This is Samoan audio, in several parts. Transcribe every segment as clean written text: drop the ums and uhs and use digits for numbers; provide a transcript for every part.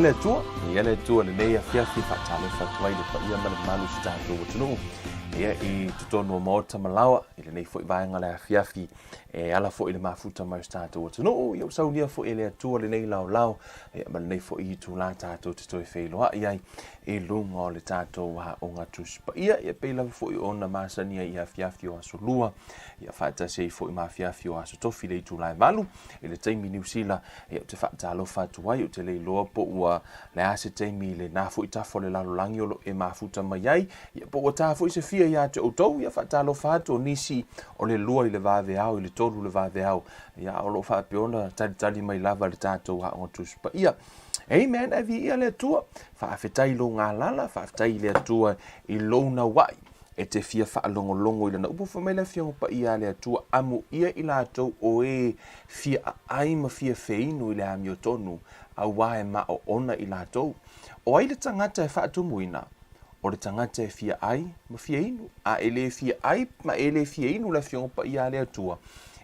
Viia le Atua, viia le Atua i lenei afiafi e faatalofa atu ai i le paia ma le mamalu o si tatou atunuu. Ia, i totonu o maota ma laoa, i lenei foi vaega o le afiafi, e ala foi i le mafuta mai o si tatou atunuu, ia ua saunia foi e le Atua lenei laolao, ia ma lenei foi itula tatou te toe feiloai ai i luga o le tatou Aoga Tusi Paia, ia pei lava foi ona masani ai i afiafi o Aso Lua, ia faatasi ai foi ma afiafi o Aso Tofi i le itula e 8 i le taimi Niu Sila, ia ou te faatalofa atu ai, ou te le iloa po ua le a se taimi i lena foi tafa o le lalolagi o lo o e mafuta mai ai, ia po ua ta foi se fia ia te outou, ia faatalofa atu o nisi o le 2 i le vaveao i le 3 i le vaveao, ia o lo o faapea ona talitali mai lava le tatou Aoga Tusi Paia. Amen, ae viia le Atua. Faafetai i lou galala, faafetai i le Atua i lou naua'i e te fia faalogologo i lana upu. Fai mai le Afioga Paia a le Atua, amuia i latou o e fia aai ma fia feinu i le amiotonu, auā e maoona i latou. O ai le tagata e faatumuina? O le tagata e fia ai ma fia inu. A e le fia ai ma e le fia inu le Afioga Paia a le Atua,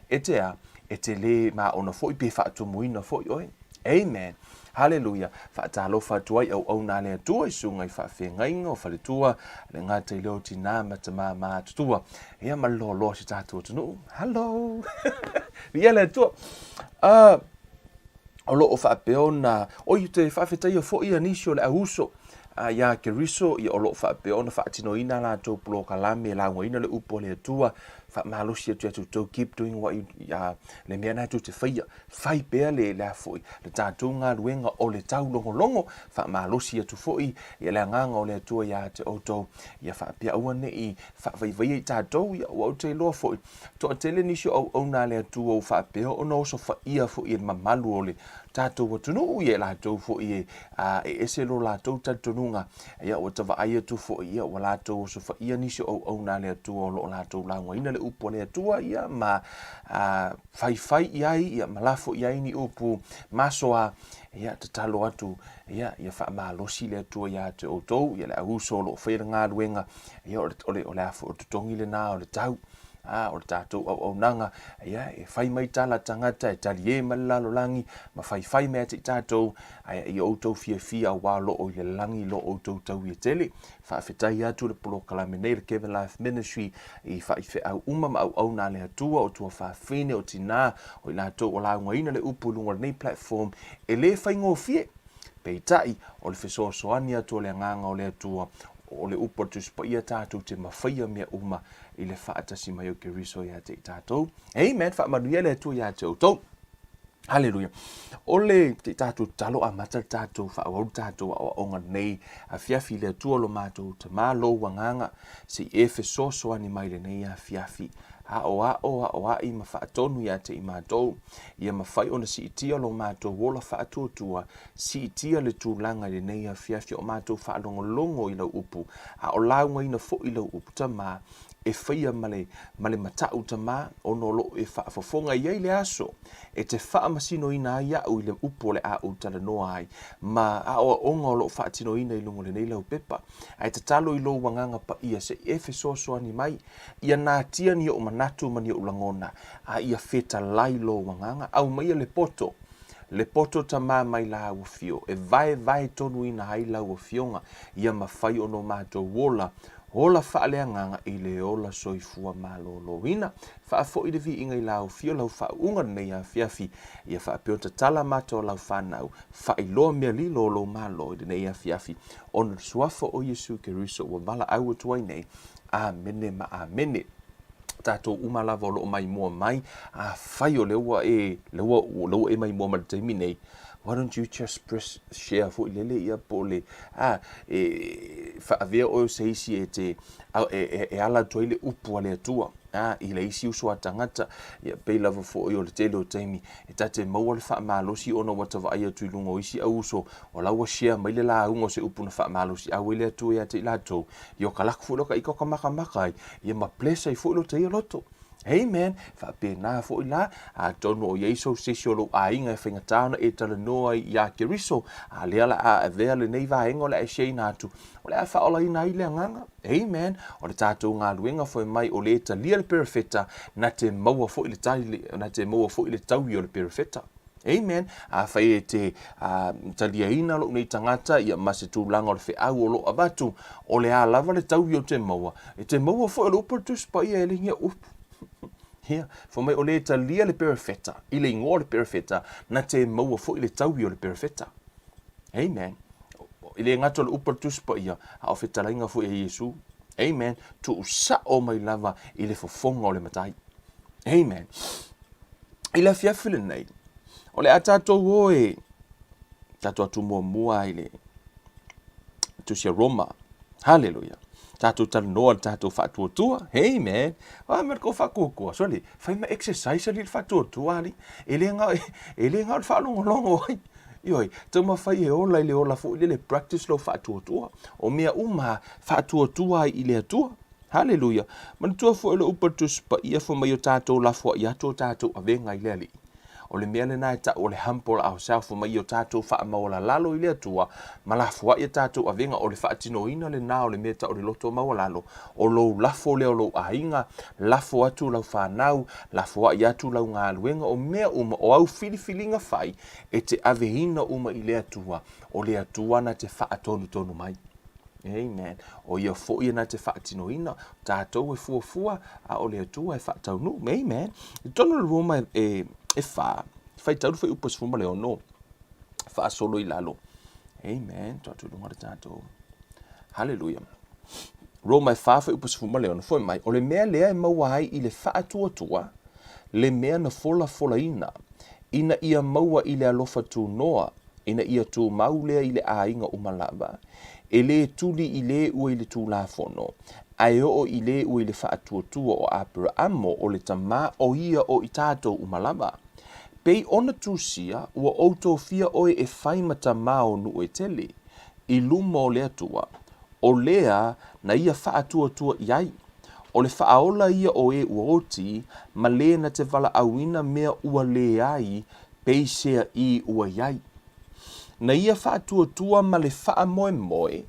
e te a? E te lē maona foi pe faatumuina foi oe. Amen. Haleluia. Faatalofa atu ai auauna a le Atua i susuga i faafeagaiga o faletua, le gata i lea o tinā ma tamā matutua, ia ma le loaloa o si tatou atunuu. Hello. Viia le Atua. O lo o faapea ona, oi, ou te faafetaia foi ia nisi o le auuso iā Keriso, ia o lo o faapea ona faatinoina a latou polokalame e laugaina le upu a le Atua, faamalosi atu ia te outou, keep doing what you, le mea lena tou te faia, fai pea le, le a foi, le tatou galuega o le taulogologo, faamalosi atu foi ia le agaga o le Atua iā te outou, ia faapea aua ne i faavaivaia i tatou, ia ua ou te iloa foi, toatele nisi o auauna a le Atua ua faapea ona osofaia foi e le mamalu o le tatou atunuu, ia i latou foi e, a, e ese lo latou talitonuga, ia ua ta vaai atu foi, ia ua latou osofaia nisi o auauna a le Atua o lo o latou laugaina le upu a le Atua, ia ma, a, faifai i ai, ia ma lafo i ai ni upu masoa, ia tatalo atu, ia, ia faamalosi le Atua iā te outou, ia le auuso o lo o faia le galuega, ia o le, o le, o le a foi, o le totogi lena o le tau, a, o le tatou auaunaga, ia, e fai mai tala tagata, e taliē mai le lalolagi, ma faifai mai ia te i tatou, ae ia outou fiafia auā lo o i le lagi lo outou taui e tele. Faafetai atu le polokalame nei le Kevin Life Ministry i faifeau uma ma auauna a le Atua, o tuafafine, o tinā, o i latou o laugaina le upu i luga o lenei platform, e le faigofie. Peitai, o le fesoasoani atu o le Agaga o le Atua, o le upu a le Tusi Paia tatou te mafaia mea uma i le faatasi mai o Keriso ia te i tatou. Amen. Faamanuia le Atua ia te outou. Haleluia. O le te tatou tatalo amata le tatou faaauau le tatou aoaoga nei afiafi i le Atua lo matou Tama lou agaga se i e fesoasoani mai lenei afiafi. Aoao, aoai ma faatonu ia te i matou, ia mafai ona siitia lo matou ola faatuatua, siitia le tulaga i lenei afiafi o matou faalogologo i lau upu, a o laugaina foi lau upu Tama, e faia ma le, ma le matau Tama, ona o lo o e faafofoga i ai le aso e te faamasinoina ai au i le upu o le a ou talanoa ai, ma aoaoga o lo o faatinoina i luga o lenei laupepa. Ae tatalo i lou Agaga Paia se i e fesoasoani mai, ia natia ni ou manatu ma ni ou lagona, a ia fetalai lou Agaga, aumaia le poto, le poto Tama mai lau afio, e vaevae tonuina ai lau Afioga, ia mafai ona o matou ola, ola faaleagaga i le ola soifua maloloina. Faafoi le viiga i lau afio, lau faauuga lenei afiafi, ia faapea ona tatala mata o lau fanau, faailoa mea lilo o lou Malo i lenei afiafi, ona o le Suafa o Iesu Keriso ua valaau atu ai nei. Amene ma amene. Tatou uma lava o lo o maimoa mai, afai o lea ua e, lea ua, lea ua e maimoa mai i le taimi nei, why don't you just press share foi lele ia po o le, a, e, faavea oe o se isi e te, e, e, e ala atu ai le upu a le Atua, a, i le isi uso a tagata, ia pei lava foi o le tele o taimi, e ta te maua le faamalosi ona ua ta vaai atu i luga o isi au uso, o la ua share mai le lauga o se upu na faamalosiau ai le Atua ia te i latou, ia o ka lako foi lea o ka ika o ka makamaka ai, ia ma bless ai foi lo te ia loto. Amen. Faapena foi la, atonu o i ai sou sesi o lou aiga e faigata ona e talanoa ai iā Keriso, a lea la a avea lenei vaega o le a e share-ina atu, o le a faaolaina ai le agaga. Amen. O le tatou galuega foi mai o le e talia le perofeta, na te maua foi le tali, na te maua foi le taui o le perofeta. Amen. Afai e te taliaina lou nei tagata ia ma se tulaga o le feau o lo o avatu, o le a lava le taui o te maua, e te maua foi o le upu a le Tusi Paia e le ia upu. Ia, fai mai o le talia le perefeta, i le igoa o le perefeta, na te maua foi le taui o le perefeta. Amen. E le gata o le upu a le Tusi Paia, a o fetalaiga foi a Iesu. Amen. Tuusao mai lava i le fofoga o le Matai. Amen. I le afiafi lenei, o le a tatou o e tatou atu muamua i le tusi a Roma. Haleluia. Tatou talanoa le tatou faatuatua. Amen. A me ko faatuatua. Sole, fai ma exercise ali le faatuatua ali. E le ngao e le ngao le faalogologo ai. Ioe, taumafai e ola i le ola foi lele practice lou faatuatua. O mea uma faatuatua ai i le Atua. Haleluia! Manatua foi o le upu a le Tusi Paia fai mai o tatou lafoai atu o tatou avega i le Alii. O le mea lena e tau o le humble ourself fai mai o tatou faamaualalalo i le Atua ma lafoai a tatou avega o le faatinoina lena o le mea e tau o le loto maualalo. O lou lafo lea o lou aiga, lafo atu lau fanau, lafoai atu lau galuega, o mea uma, o au filifiliga fai e te aveina uma i le Atua, o le Atua na te faatonutonu mai. Amen. O ia foi e na te faatinoina, tatou e fuafua, a o le Atua e faataunuu. Amen. I totonu o le Roma e, e whā, whaitau le fuaiupu e 16, faasolo i lalo. Amen. Tua atu i luga le tatou. Hallelujah. Roma e 4 fuaiupu 16, foi mai, o le mea lea e maua ai i le faatuatua, le mea na folafolaina, ina ia maua i le alofa tunoa, ina ia tumau lea i le aiga uma lava, e lē tuli i lē ua i le Tulafono, ae oo i lē ua i le faatuatua o Aperaamo o le tamā o ia o i tatou uma lava. Pei ona tusia, ua ou tofia oe e fai ma tamā o nuu e tele, i luma o le Atua, o lea na ia faatuatua i ai. O le faaola ia o e ua oti, ma lē na te valaauina mea ua leai peisea i ua i ai. Na ia faatuatua ma le faamoemoe,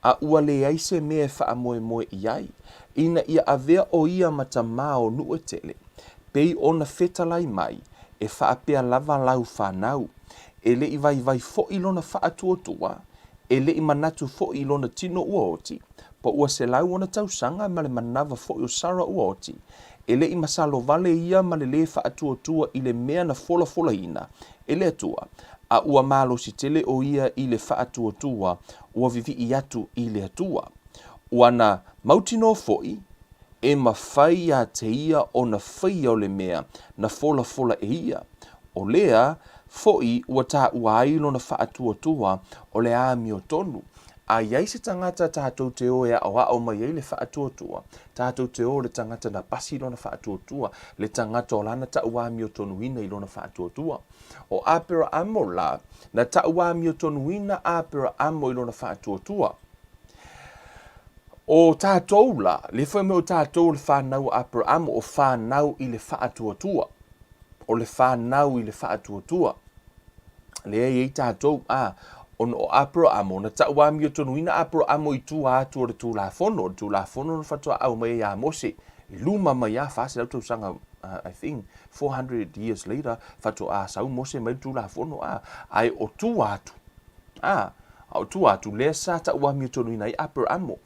a ua leai se mea e faamoemoe i ai, ina ia avea ʻo ia ma tamā o nuu e tele, pei ona fetalai mai, e faapea lava lau fanau. E le i vaivai foʻi lona faatuatua, e le i manatu foʻi i lona tino ua oti, po ua 100 ona tausaga ma le manava foʻi o Sara ua oti, e le i masalo wale ia ma le lē faatuatua i le mea na folafolaina e le Atua, a ua malosi tele ʻo ia i le faatuatua ua vivii atu i le Atua. Ua na mautinoa foʻi, e mafai iā te ia ona faia o le mea na folafola e ia, o lea foʻi ua taua ai lona faatuatua o le amiotonu. A i ai se tagata tatou te o e aʻoaʻo mai ai le faatuatua, tatou te o le tagata na pasi lona faatuatua, le tagata o lana taʻu amiotonuina i lona faatuatua. O Aperaamo la, na taʻu amiotonuina Aperaamo i lona faatuatua. O tatou la, le fai mai o tatou o le fanau a Aperaamo, o fanau i le faatuatua. O le fanau i le faatuatua. Lea e i ai tatou, a, ona o Aperaamo, na taʻu amiotonuina Aperaamo i tua atu o le Tulafono, o le Tulafono na faatoa mai ai iā Mose, i luma mai a 400 tausaga, I think, 400 years later, faatoa sau Mose mai le Tulafono, a, ae o tua atu, a, a o tua atu, lea sa taʻu amiotonuina ai Aperaamo.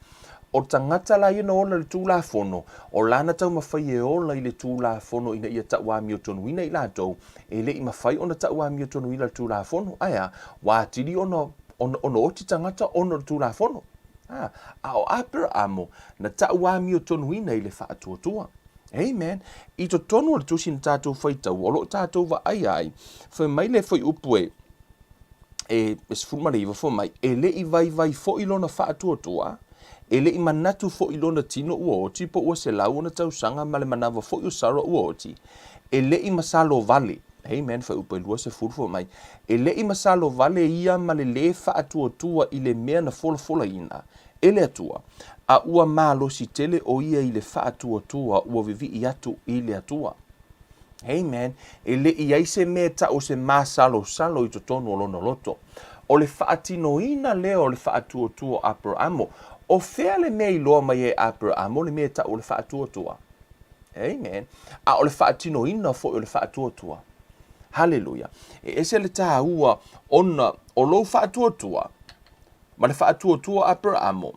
O tagata la ia na ola i le Tulafono, o lana taumafai e ola i le Tulafono ina ia taʻu amiotonuina i latou, e le i mafai ona taʻu amiotonuina le Tulafono. Ae a? Ua atili ona, ona, ona oti tagata ona o le Tulafono. A, a o Aperaamo, na taʻu amiotonuina i le faatuatua. Amen. I totonu o le tusi na tatou faitaua, o lo o tatou vaai ai, fai mai le fuaiupu e, e 19 fai mai, e le i vaivai foʻi lona faatuatua, e le i manatu foʻi lona tino ua oti po ua 100 ona tausaga ma le manava foʻi o Sara ua oti, e le i masalo wale. Amen. Fuaiupu e 20 fai mai, e le i masalo wale ia ma le lē faatuatua i le mea na folafolaina e le Atua, a ua malosi tele ʻo ia i le faatuatua ua vivii atu i le Atua. Amen. E le i ai se mea e taʻu o se masalosalo i totonu o lona loto. O le faatinoina lea o le faatuatua o Aperaamo. O fea le mea i loa mai ai Aperaamo le mea e taʻu o le faatuatua? Amen. A o le faatinoina foʻi o le faatuatua. Haleluia. E ese le tāua ona o lou faatuatua ma le faatuatua o Aperamo.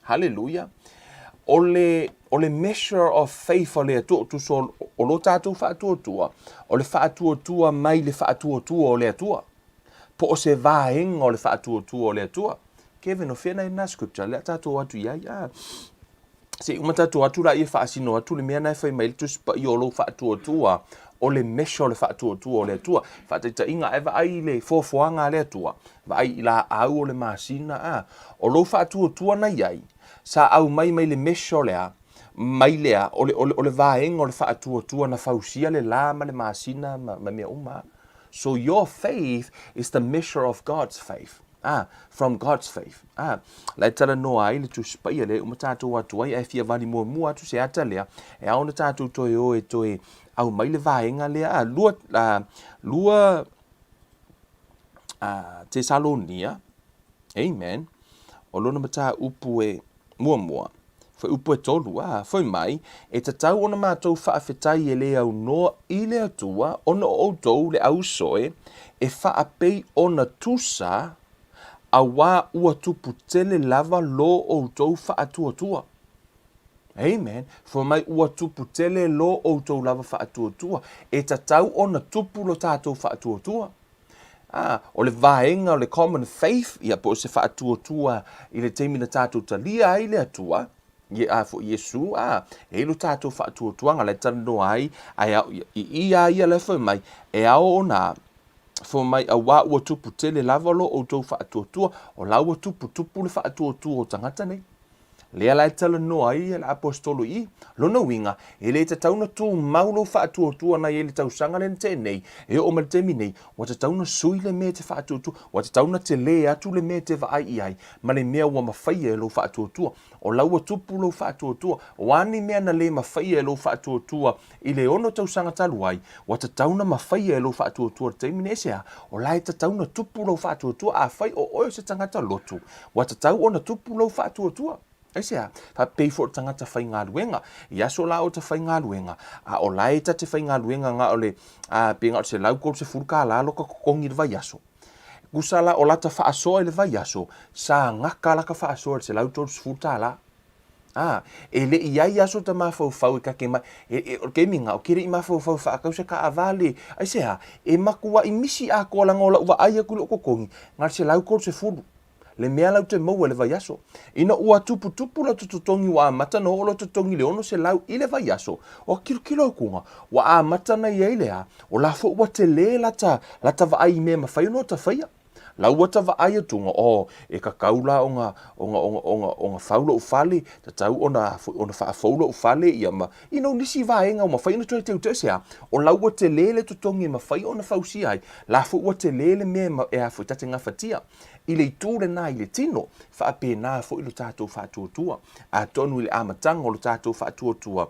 Haleluia. O le, o le measure of faith o le Atua, tusa o, o lo tātou faatuatua, o le faatuatua mai le faatuatua o le Atua. Po o se vaega o le faatuatua o le Atua. Kevin, o fea na ina scripture, lea tātou atu i ai. Ah. Se i uma tatou atu laia faasino atu le mea na e fai mai le Tusi Paia o lou faatuatua, o le measure o le faatuatua o le Atua. Faataitaiga, a e vaai i le foafoaga a le Atua, vaai i laau o le masina, a, o lou faatuatua na i ai, sa aumai mai le measure lea, mai lea, o le, o le, o le vaega o le faatuatua na fausia le la ma le masina ma, ma mea uma. So your faith is the measure of God's faith. Ah, from God's faith. Ah, la e talanoa ai le Tusi Paia lea e uma tatou atu ai, ae fia vali muamua atu se ata lea, e ao ona tatou toe o e toe aumai le vaega lea. Ah, lua, ah, lua ah, Tesalonia, amen, o lona mataupu e muamua, fuaiupu e tolu, ā, foi mai, e tatau ona matou faafetai e le aunoa i le Atua ona o outou le ausoe e faapei ona tusa auā ua tupu tele lava lo outou faatuatua. Amen. Foi mai ua tupu tele lo outou lava faatuatua. E tatau ona tupu lo tatou faatuatua. Ā, o le vaega o le common faith, ia, po o se faatuatua i le taimi na tatou talia ai le Atua, ie, a foi Iesu, ā, e i ai lo tatou faatuatuaga la e talanoa ai, ae ao, i, i a ia la e fai mai, e ao ona fai mai, auā ua tupu tele lava lo outou faatuatua, o la ua tuputupu le faatuatua o tagata nei. Lea la e talanoa ai le Aposetolo i i. Lona uiga, e le tatau ona tumau lou faatuatua na i ai i le tausaga lea na tea nei, e oo mai le taimi nei, ua tatau ona sui le mea e te faatuatua, ua tatau ona tele atu le mea e te vaai i ai, ma le mea ua mafaia e lou faatuatua. O la ua tupu lou faatuatua. O a ni mea na le mafaia e lou faatuatua i le ono tausaga talu ai, ua tatau ona mafaia e lou faatuatua i le taimi nei. Aisea? O la e tatau ona tupu lou faatuatua afai o oe o se tagata lotu. Ua tatau ona tupu lou faatuatua. Aisea? Faapei foi o le tagata faigaluega. I aso la o ta faigaluega, a o la e ta te faigaluega na o le, a, pe na o le $130 kālā loka totogi i le vaiaso. Kusa la o lata faasoa i le vaiaso, sa gaka laka faasoa i le $130. Ā, e le i ai aso ta mafaufau e kake mai, e, e, o le taimi lena, o ke le i mafaufau e faatau se kaavale, aisea, e matuaʻi misi atoa leaga o lau vaai atu i lou totogi, na o le 130, le mea lau te maua i le vaiaso. Ina ua tuputupu lota totogi ua amata ona oo lota totogi i le 600 i le vaiaso, ua kilokilo atu ua amata ona i ai le a, o la foi ua tele lata, lata vaai i mea e mafai ona ota faia. La ua ta vaai atuga, oh, e kakau la ona, ona, ona, ona, ona fau loʻu fale, tatau ona, ona faafou loʻu fale, ia ma, you know, nisi vaega ua mafai ona toe teuteu se a, o la ua tele le totogi e mafai ona fausia ai, la foi ua tele le mea e, e a foi ta te gafatia. I le itu lena i le tino, faapena foi lo tatou faatuatua. Atonu i le amataga o lo tatou faatuatua,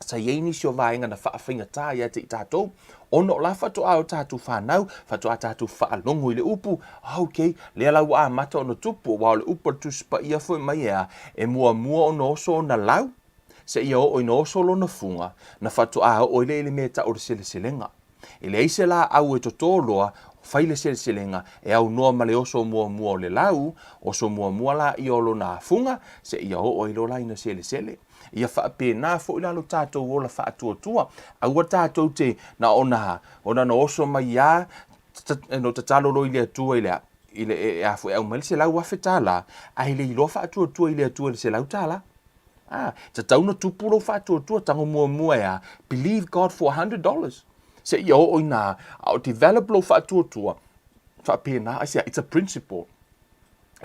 sa i ai nisi o vaega na faafaigata ia te i tatou, ona o la faatoa o tatou fanau, faatoa tatou faalogo i le upu, ah, okay, lea la ua amata ona tupu, aua o le upu a le Tusi Paia foi mai e a, e muamua ona oso ona lau, seia oo ina oso lona fuga, na faatoa oo ai lea i le mea e tau o le seleselega. E leai se laau e totō loa, fai le seleselega, e aunoa ma le oso muamua o le lau, oso muamua laia o lona afuga, seia oo ai loa la ina selesele. Ia faapena foi la lo tatou ola faatuatua. Aua tatou te na ona ona na oso mai a no tatalo loa i le Atua i le i le e a foi e aumai le $100,000 ae le iloa faatuatua i le Atua i le $100. Ah, tatau na tupu lou faatuatua tago muamua e a believe God for $100. Seia oo ina a o develop lou faatuatua faapena aisea it's a principle.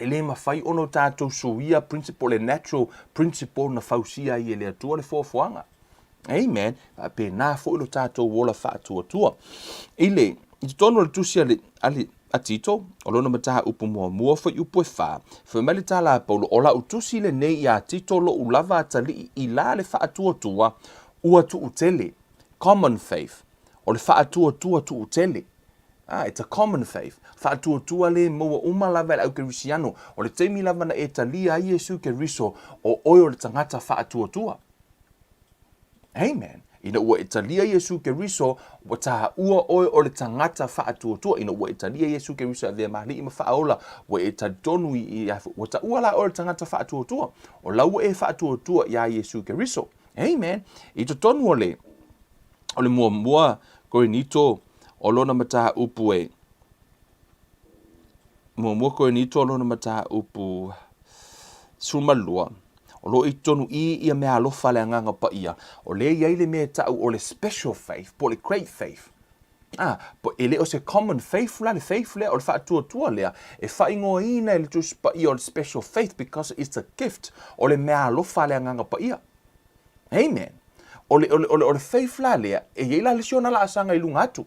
E le mafai ona o tatou suia principle, le natural principle na fausia ai e le Atua le foafoaga. Amen. Faapena foi lo tatou ola faatuatua. I le, i totonu o le tusi a le, a le, a Tito, o lona mataupu muamua fuaiupu e fa, fai mai le tala a Paulo, o lau tusi lenei iā Tito loʻu lava atalii i la le faatuatua ua tuutele, common faith, o le faatuatua tuutele. Ah, it's a common faith. Faatuatua le maua uma lava e le au Kerisiano. O le taimi lava na e talia ai Iesu Keriso, o oe o le tagata faatuatua. Amen. Ina ua e talia Iesu Keriso, ua taua oe o le tagata faatuatua. Ina ua e talia Iesu Keriso e avea ma Alii ma Faaola, ua e talitonu i, i, ua taua la oe o le tagata faatuatua. O la ua e faatuatua iā Iesu Keriso. Amen. I totonu o le, o le muamua Korinito o lona mataupu e, muamua Korinito o lona mataupu 12, o lo o i totonu i ia mea alofa a le Agaga Paia, o lea e i ai le mea e tau o le special faith po o le great faith. Ah, po, e le o se common faith la le faith lea, o le faatuatua lea, e faaigoaina e le Tusi Paia o le special faith because it's a gift, o le mea alofa a le Agaga Paia. Amen. O le, o le, o le, o le faith la lea, e i ai la le isi ona laasaga i luga atu.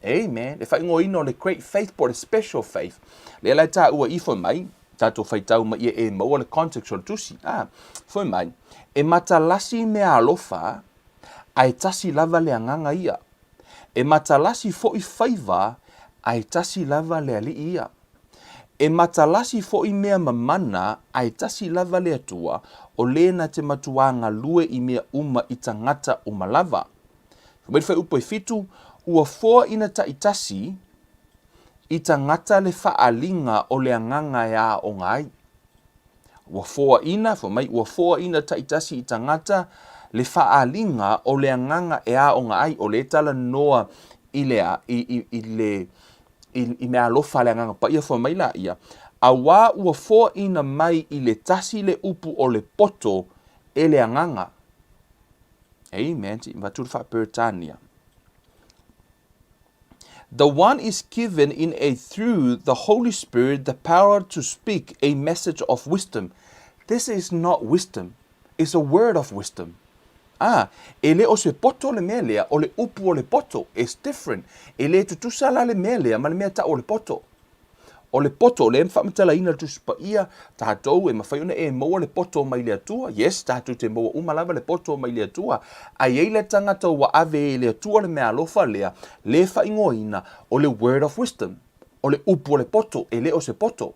Amen. E faaigoaina o le great faith po o le special faith. Lea la e taua i fai mai, tatou faitau mai ia e maua le context o le tusi. Ah, fai mai, e matalasi mea alofa, ae tasi lava le agaga ia. E matalasi foi faiva, ae tasi lava le alii ia. E matalasi foi mea mamana, ae tasi lava le Atua, o le na te matuā galue i mea uma i tagata uma lava. Fai mai le fuaiupu e fitu, Ua foaina taitasi i tagata le faaaliga o le agaga e aoga ai. Ua foaina, fai mai, ua foaina taitasi i tagata le faaaliga o le agaga e aoga ai, o lea e talanoa i le a, i, i, i le, i, i mea alofa a le Agaga Paia, fai mai laia, auā ua foaina mai i le tasi le upu o le poto e le Agaga. Amen. Se i avatu le faa-Peretania. The one is given in a through the Holy Spirit the power to speak a message of wisdom. This is not wisdom. It's a word of wisdom. Ah, e le o se poto le mea lea, o le upu o le poto. It's different. E le tutusa la le mea lea ma le mea tau o le poto. O le poto, o lea e faamatalaina le Tusi Paia, tatou e mafai ona e maua le poto mai le Atua. Yes, tatou te maua uma lava le poto mai le Atua. Ae i ai le tagata ua ave e le Atua le mea alofa lea, le faaigoaina o le word of wisdom. O le upu o le poto, e le o se poto.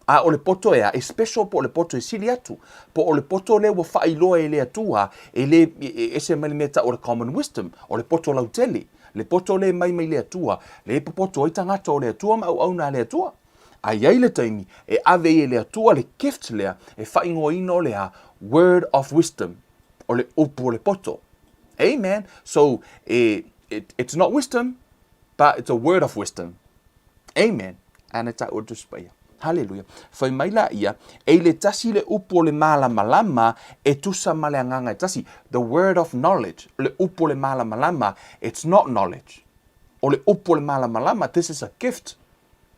A o le poto e a? E special po o le poto e sili atu? Po o le poto lea ua faailoa e le Atua, e le e ese mai le mea tau o le common wisdom, o le poto lautele. Le poto lea e mai mai le Atua, lea e popoto ai tagata o le Atua ma auauna a le Atua. A i ai le taimi e ave ai e le Atua le gift lea e faaigoaina o le a? Word of wisdom. O le upu o le poto. Amen. So, e, it, it's not wisdom, but it's a word of wisdom. Amen. Ana taua le Tusi Paia. Haleluia. Fai mai la ia, e i le tasi le upu o le malamalama e tusa ma le agaga e tasi. The word of knowledge, le upu o le malamalama, it's not knowledge. O le upu o le malamalama, this is a gift.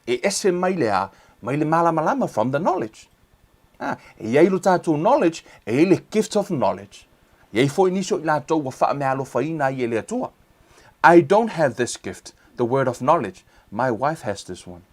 E ese mai le a, mai le malamalama from the knowledge. Ah, e i ai lo tatou knowledge, e i ai le gift of knowledge. E i ai foi nisi o i latou ua faameaalofaina ai e le Atua. I don't have this gift, the word of knowledge. My wife has this one.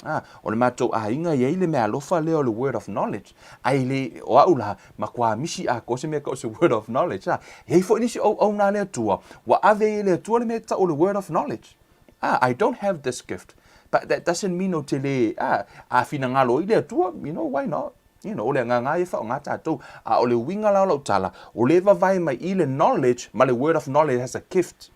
Ah, o le matou aiga e i ai le meaalofa lea o le word of knowledge. Ai le, o au la, matua misi atoa se mea tau o se word of knowledge. Ah, e i ai foi nisi auauna a le Atua, ua ave ai e le Atua le mea tau o le word of knowledge. Ah, I don't have this gift. But that doesn't mean ou te le, ah, a finagalo ai le Atua, you know, why not? You know, o le agaga ia e faaaoga tatou. A o le uiga la o lau tala, o lea e vavae mai i le knowledge ma le word of knowledge as a gift.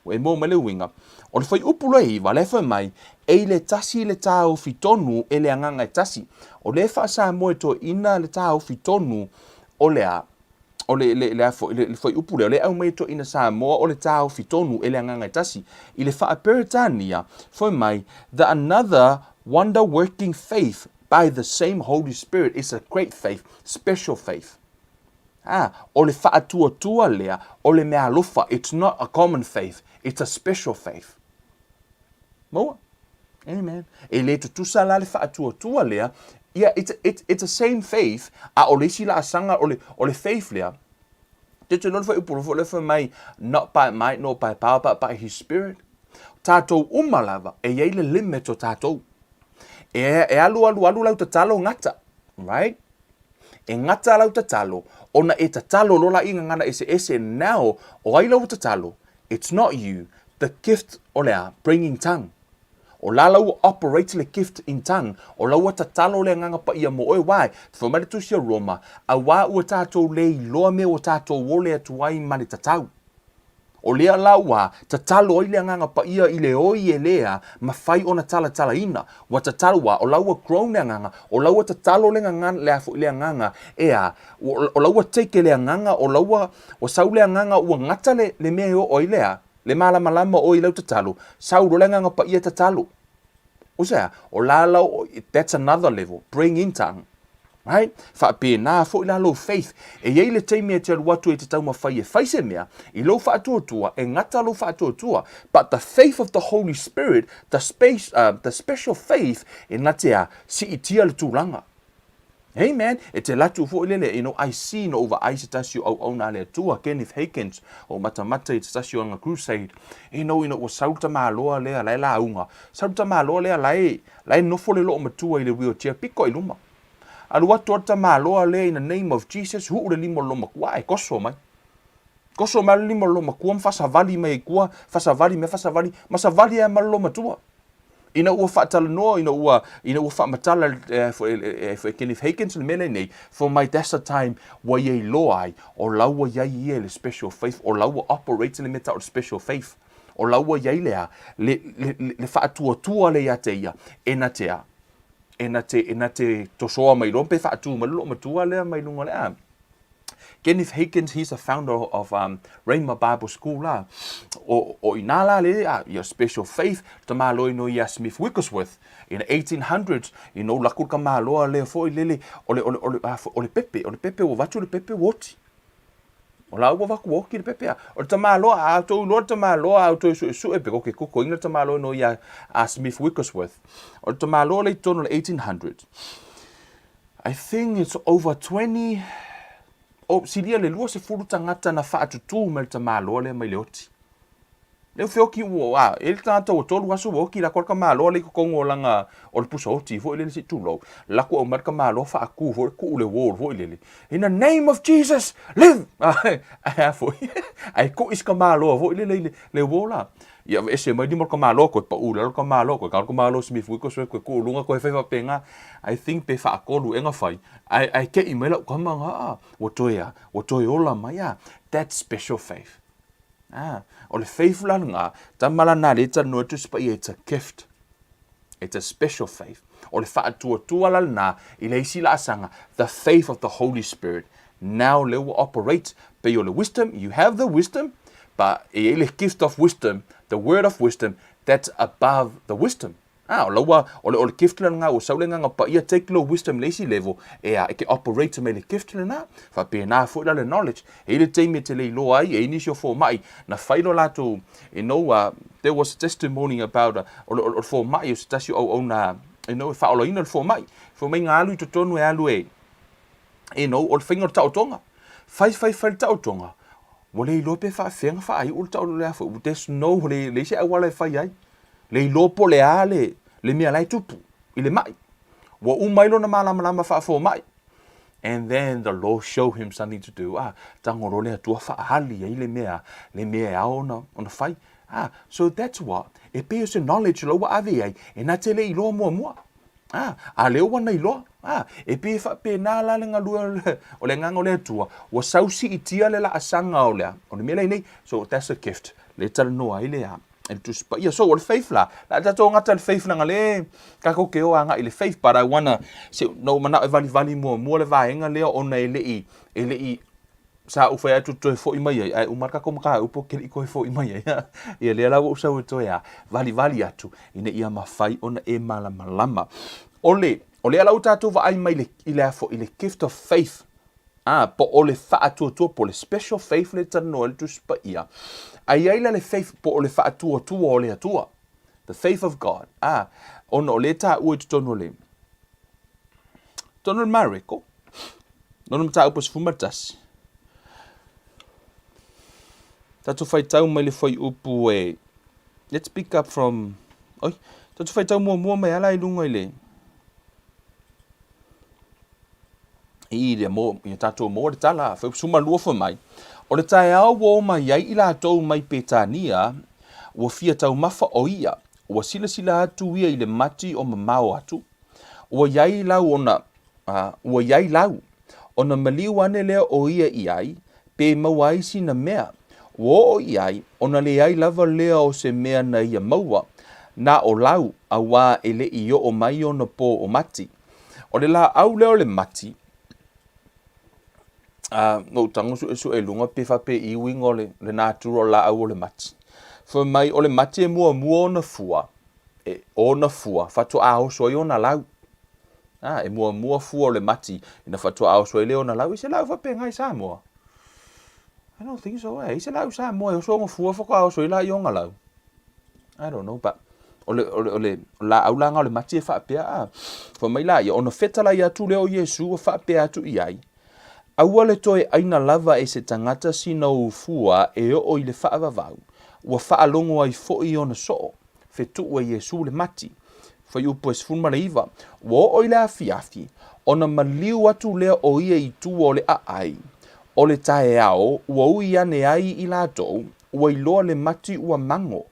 Ua e maua mai le uiga. O le fuaiupu loa e iva, la e fai mai, e i le tasi le taofi tonu e le agaga e tasi. O lea e faa-Samoa e toeaina le taofi tonu o le a? O le, le, le, a foi, le, le fuaiupu lea, o lea e aumai e toeaina Samoa o le taofi tonu e le agaga e tasi. I le faa-Peretania, fai mai, the another wonder-working faith by the same Holy Spirit is a great faith, special faith. Ah, o le faatuatua lea, o le mea alofa, it's not a common faith, it's a special faith. Maua? Amen. E le tutusa la le faatuatua lea, yeah, it's, it's, it's a same faith, a o le isi laasaga, o le, o le faith lea, te te lona fuaiupu foi lea fai mai, not by might nor by power, but by his spirit. Tātou uma lava, e i ai le limit o tātou. E, e alu alu alu lau tatalo gata, right? E gata lau tatalo, ona e tatalo loa la i gagana eseese, now, o ai lau tatalo? It's not you, the gift o le a, bringing tongue. O la la ua operate le gift in tongue, o la ua tatalo le Agaga Paia mo oe, why? Fai mai le Tusi a Roma, auā ua tātou le iloa mea ua tātou ole atu ai ma le tatau. O lea la ua tatalo ai le Agaga Paia i le oi e lea mafai ona talatalaina, ua tatalo, ua, o la ua groan le Agaga, o la ua tatalo le gagana, le a foi le Agaga, e a, o la ua take le Agaga, o la ua, ua sau le Agaga ua gata le, le mea e oo ai lea, le malamalama o oe i lau tatalo, sau loa le Agaga Paia tatalo. O se a? O la la, that's another level, bring in tongue. Right? Faapena foi la lou faith. E i ai le taimi e te alu atu e te taumafai e fai se mea, i lou faatuatua, e gata lou faatuatua. But the faith of the Holy Spirit, the, space, the special faith, e na te a, siitia le tulaga. Amen. E te latu foi lele, you know, I see no vaai se tasi o auauna a le Atua, Kenneth Hagins, o matamata i te tasi o ana crusade. You know, you know, ua sau le tamaloa lea, la e lauga. Sau le tamaloa lea, la e, la e nofo le loomatua i le wheelchair piko i luma. Alu atu a le tamaloa lea in the name of Jesus, huu le lima o le loomatua, ae koso mai. Koso mai le lima o le loomatua ma faasavali mai ai tua, faasavali mai, faasavali, ma savali ai ma le loomatua. Ina ua faatalanoa, ina ua, ina ua faamatala e, e, Kenneth Hagins le mea lenei, for my that's the time ua ia iloa ai, o la ua iai ia i le special faith, o la ua operate le mea tau o le special faith. O la ua iai le a, le, le, le, le faatuatua le ia te ia, e na te a, e na te, e na te tosoa mai loa pe faatu mai le loomatua lea mai luga o le a. Kenneth Hagins, he's the founder of Rhema Bible School la. O, o ina la le, a, ia special faith, tamaloa no ia Smith Wigglesworth in the 1800s, you know, laku ka maloa le foi lele, o le, o le, o le, a, o le pepe, o le pepe, ua vatu le pepe ua oti. O la ua vaku oki le pepe a. O le tamaloa, a tou iloa le tamaloa, a tou suesue, pe koke koko inga le tamaloa no ia a Smith Wigglesworth. O le tamaloa le i totonu o le 1800s. I think it's over 20, oh, silia le 20 tagata na faatutū mai le tamaloa lea mai le oti. Lea ua feoki ua, a, e le tagata ua tolu aso ua oki lako le tamaloa lea i totonu o lana, o le pusa oti foi lele se i tulou. Lako aumai le tamaloa faatu foi, tuu le wall foi lele. In the name of Jesus, live! Ae a foi, ae kui se tamaloa foi lele i le, le wall la. Ia aveese mai lima o le tamaloa koe paʻu i lalo le tamaloa koe kau le tamaloa Smith Wigglesworth koe kuu luga koe fai faapena I think pe faatolu ea na fai ae ae keʻi mai lau tama na a ua toe a ua toe ola mai a that's special faith a o le faith la lena tama lana lea e talanoa atu se paia it's a gift it's a special faith o le faatuatua la lena i le isi laasaga the faith of the Holy Spirit now lea ua operate pei o le wisdom you have the wisdom but e i ai le gift of wisdom the word of wisdom that's above the wisdom Ah, o la ua, o le, o le gift lena ua sau le Agaga Paia take lou wisdom i le isi level, e a, e ke operate mai le gift lena. Faapena foi la le knowledge. E i ai le taimi e te le iloa ai, e i ai nisi o fomai na fai lo latou, you know, there was a testimony about, o le, o le fomai o se tasi o auauna, you know, e faaolaina le fomai. Fai mai na alu i totonu e alu e, you know, o le faiga o le taotoga. Fai, fai, fai le taotoga, ua le iloa pe faafefea ona faaiu le taotoga lea foi. There's no, le, leai se auala e fai ai. Le iloa po o le a le, le mea la e tupu i le maʻi. Ua uma ai lona malamalama faafomai. And then the Lord show him something to do. Ah, tago loa le Atua faaali ai le mea, le mea e ao ona, ona fai. Ah, so that's what, e pei o se knowledge la ua ave i ai, e na te le iloa muamua. Ah, a lea ua na iloa. Ah, e pei e faapena la le galue o le Agaga o le Atua, ua sau siitia le laasaga o le a, o le mea lea i nei. So that's a gift. Le talanoa ai le a, e le Tusi Paia. So, o le faith la, la tatou gata le faith leaga le tatou te o agai i le faith, but I wanna, se, na ou manao e valivali muamua le vaega lea ona e le i, e le i, sa ou fai atu toe foi mai ai, ae uma le tatou mataupu ou te le i toe foi mai ai. Ia lea la ua ou sau e toe a, valivali atu, ina ia mafai ona e malamalama. O le, o lea la ua tatou vaai mai le, i le a foi, i le gift of faith, Ā, po o le faatuatua, po o le special faith lea e talanoa ai le Tusi Paia, a i ai la le faith, po o le faatuatua o le Atua, the faith of God, ā, ona o lea e taua i totonu o le, totonu o le Mareko, lona mataupu 11, tatou faitau mai le fuaiupu e, let's pick up from, oi, tatou faitau muamua mai ala i luga i le, I le mo, i a tatou mo le tala, 12 fai mai, O le taeao ua o mai ai i latou mai Petania, ua fia taumafa o ia. Ua silasila atu ia i le mati o mamao atu, ua i ai lau ona, a, ua i ai lau, ona maliu ane lea o ia i ai, pe maua ai sina mea. Ua oo i ai, ona leai lava lea o se mea na ia maua, na o lau, auā e le i oo mai ona pō o mati. O le lāʻau lea o le mati, a, na ou tago suesue i luga pe faapei uiga o le, le natura o le lāʻau o le mati. Fai mai, o le mati e muamua ona fua, e, ona fua, faatoa oso ai ona lau. A, e muamua fua o le mati, ina faatoa oso ai lea ona lau. I se lāʻau faapena i Samoa? I don't think so, eh. I se lāʻau Samoa e oso ona fua faatoa oso ai lea ona lau. I don't know, but o le, o le, o le lāʻau la lena o le mati e faapea, a, fai mai lā ia, ona fetalai atu lea o Iesu ua faapea atu i ai, Aua le toe ʻaina lava e se tagata sina ou fua e oo i le faavavau, ua faalogo ai foi ona soo, fetuʻu e Iesu le mati. Fuaiupu e 19, Ua oo i le afiafi, ona maliu atu lea o ia i tua o le aai, o le taeao ua ui ane ai i latou, ua iloa le mati ua mago,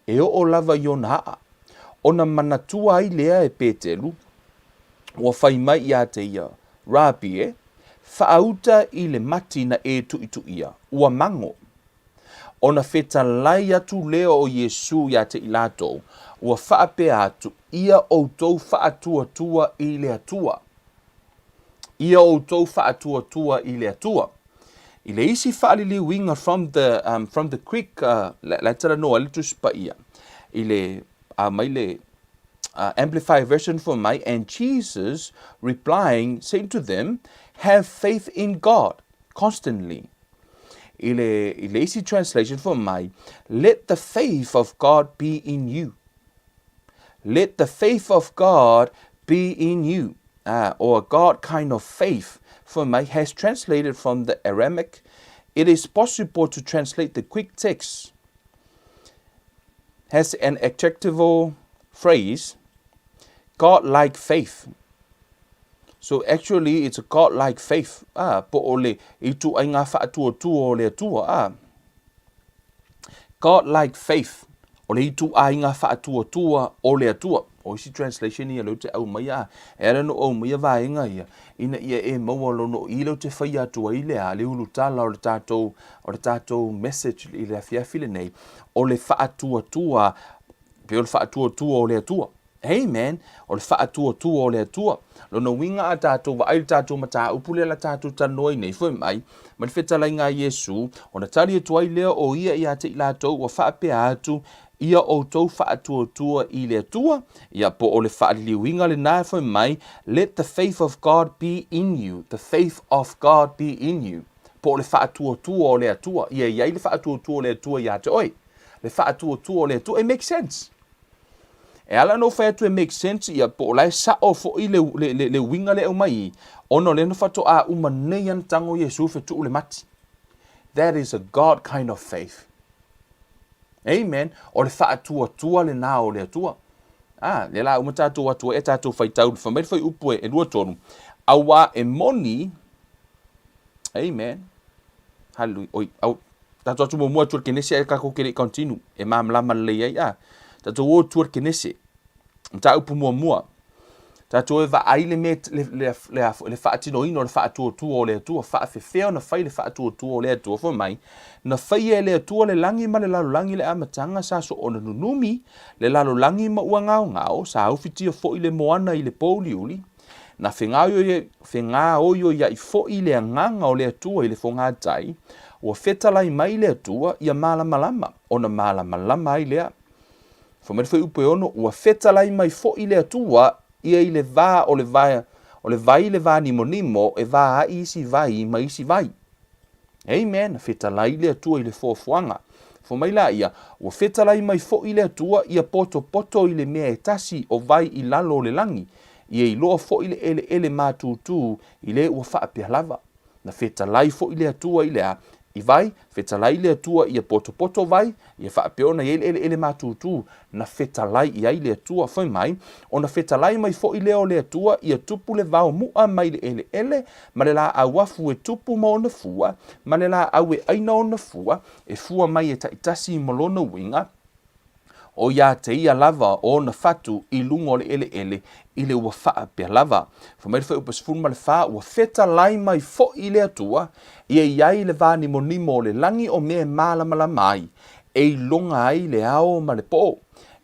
e oo lava i ona aʻa. Ona manatua ai lea e Petelu, ua fai mai iā te ia, Rabi e, whaauta i le mati na e tuʻituʻia, ua mago. Ona fetalai atu lea o Iesū iā te i latou, ua faapea atu, Ia outou faatuatua i le Atua. Ia outou faatuatua i le Atua. I le isi faaliliuina from the, um, from the Greek, uh, la e talanoa ai le Tusi Paia, i le, uh, mai le uh, Amplified Version for mai, and Jesus replying said to them, have faith in God constantly. I le, i le isi translation for mai, let the faith of God be in you. Let the faith of God be in you. Or a God kind of faith for mai has translated from the Aramaic. It is possible to translate the Greek text has an adjectival phrase, God-like faith. So actually it's a God-like faith. Ah, po o le ituaiga faatuatua o le Atua. Ah. God-like faith, o le ituaiga faatuatua o le Atua. O isi translation ia lea ou te aumaia, a, e ala ona ou aumaia vaega ia, ina ia e maua lona i lea ou te faia atu ai le a, le ulutala o le tatou, o le tatou message i le afiafi lenei, o le faatuatua, pei o le faatuatua o le Atua. Amen. O le faatuatua o le Atua. Lona uiga a tatou vaai i le tatou mataupu lea la tatou talanoa ai nei, fai mai, mai le fetalaiga a Iesu, ona tali atu ai lea o ia ia te i latou ua faapea atu, Ia outou faatuatua i le Atua, ia po o le faaliliuina lena e fai mai, Let the faith of God be in you, the faith of God be in you. Po o le faatuatua o le Atua, ia i ai le faatuatua o le Atua ia te oe. Le faatuatua o le Atua, it makes sense. E ala ona ou fai atu e make sense ia po o la e sao foi le, le, le, le uiga lea e aumai i, ona o lea na faatoa uma nei ana tago Iesu fetuu le mati. That is a God kind of faith. Amen. O le faatuatua lena o le Atua. Ah, lea la uma tatou atu ai e tatou faitau, fai mai le fuaiupu e, e 23, auā e moni, amen, Hallelujah. Oi, au, tatou atu muamua atu le Kenese ai kakou ke le i continue, e malamalama lelei ai, ah. Tatou o atu le Kenese, mataupu muamua, tatou e vaai le mea, le, le, le, le faatinoina o le faatuatua o le Atua, faafefea ona fai le faatuatua o le Atua, fai mai, na faia e le Atua le lagi ma le lalolagi le amataga sa soona nunumi, le lalolagi ma ua gaogao, sa ufitia foi le moana i le pōuliuli, Na fegaoioiaʻi foi le agaga o le Atua i le fogatai, ua fetalai mai le Atua ia malamalama, ona malamalama ai lea. Fai mai le fuaiupu e ono, ua fetalai mai foi le Atua ia i le va o le vai, o le vai le va nimonimo e va ai isi vai ma isi vai. Amen. Na fetalai le Atua i le foafoaga. Fai mai la ia, ua fetalai mai foi le Atua ia potopoto i le mea e tasi o vai i lalo o le lagi, ia iloa foi le eleele matūtū i le ua faapea lava. Na fetalai foi le Atua i le a? I vai, fetalai le Atua ia potopoto vai, ia faapea ona i ai le eleele matūtū. Na fetalai i ai le Atua, fai mai, ona fetalai mai foi lea o le Atua ia tupu le vao muʻa mai le eleele, ma le lāʻau afu e tupu ma ona fua, ma le lāʻau e ʻaina ona fua, e fua mai e taitasi ma lona uiga. O iā te ia lava o ona fatu i luga o le eleele i le ua faapea lava. Fai mai le fuaiupu 14, Ua fetalai mai foi le Atua, ia i ai le vānimonimo o le lagi o mea e mālamalama ai, e iloga ai le ao ma le pō.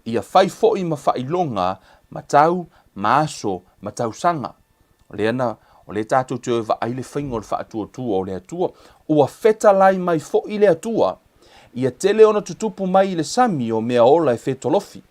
Ia fai foi ma faailoga ma tau, ma aso, ma tausaga. O lea na, o lea tātou te o e vaai le faiga o le faatuatua o le Atua. Ua fetalai mai foi le Atua, ia tele ona tutupu mai i le sami o mea ola e fetolofi.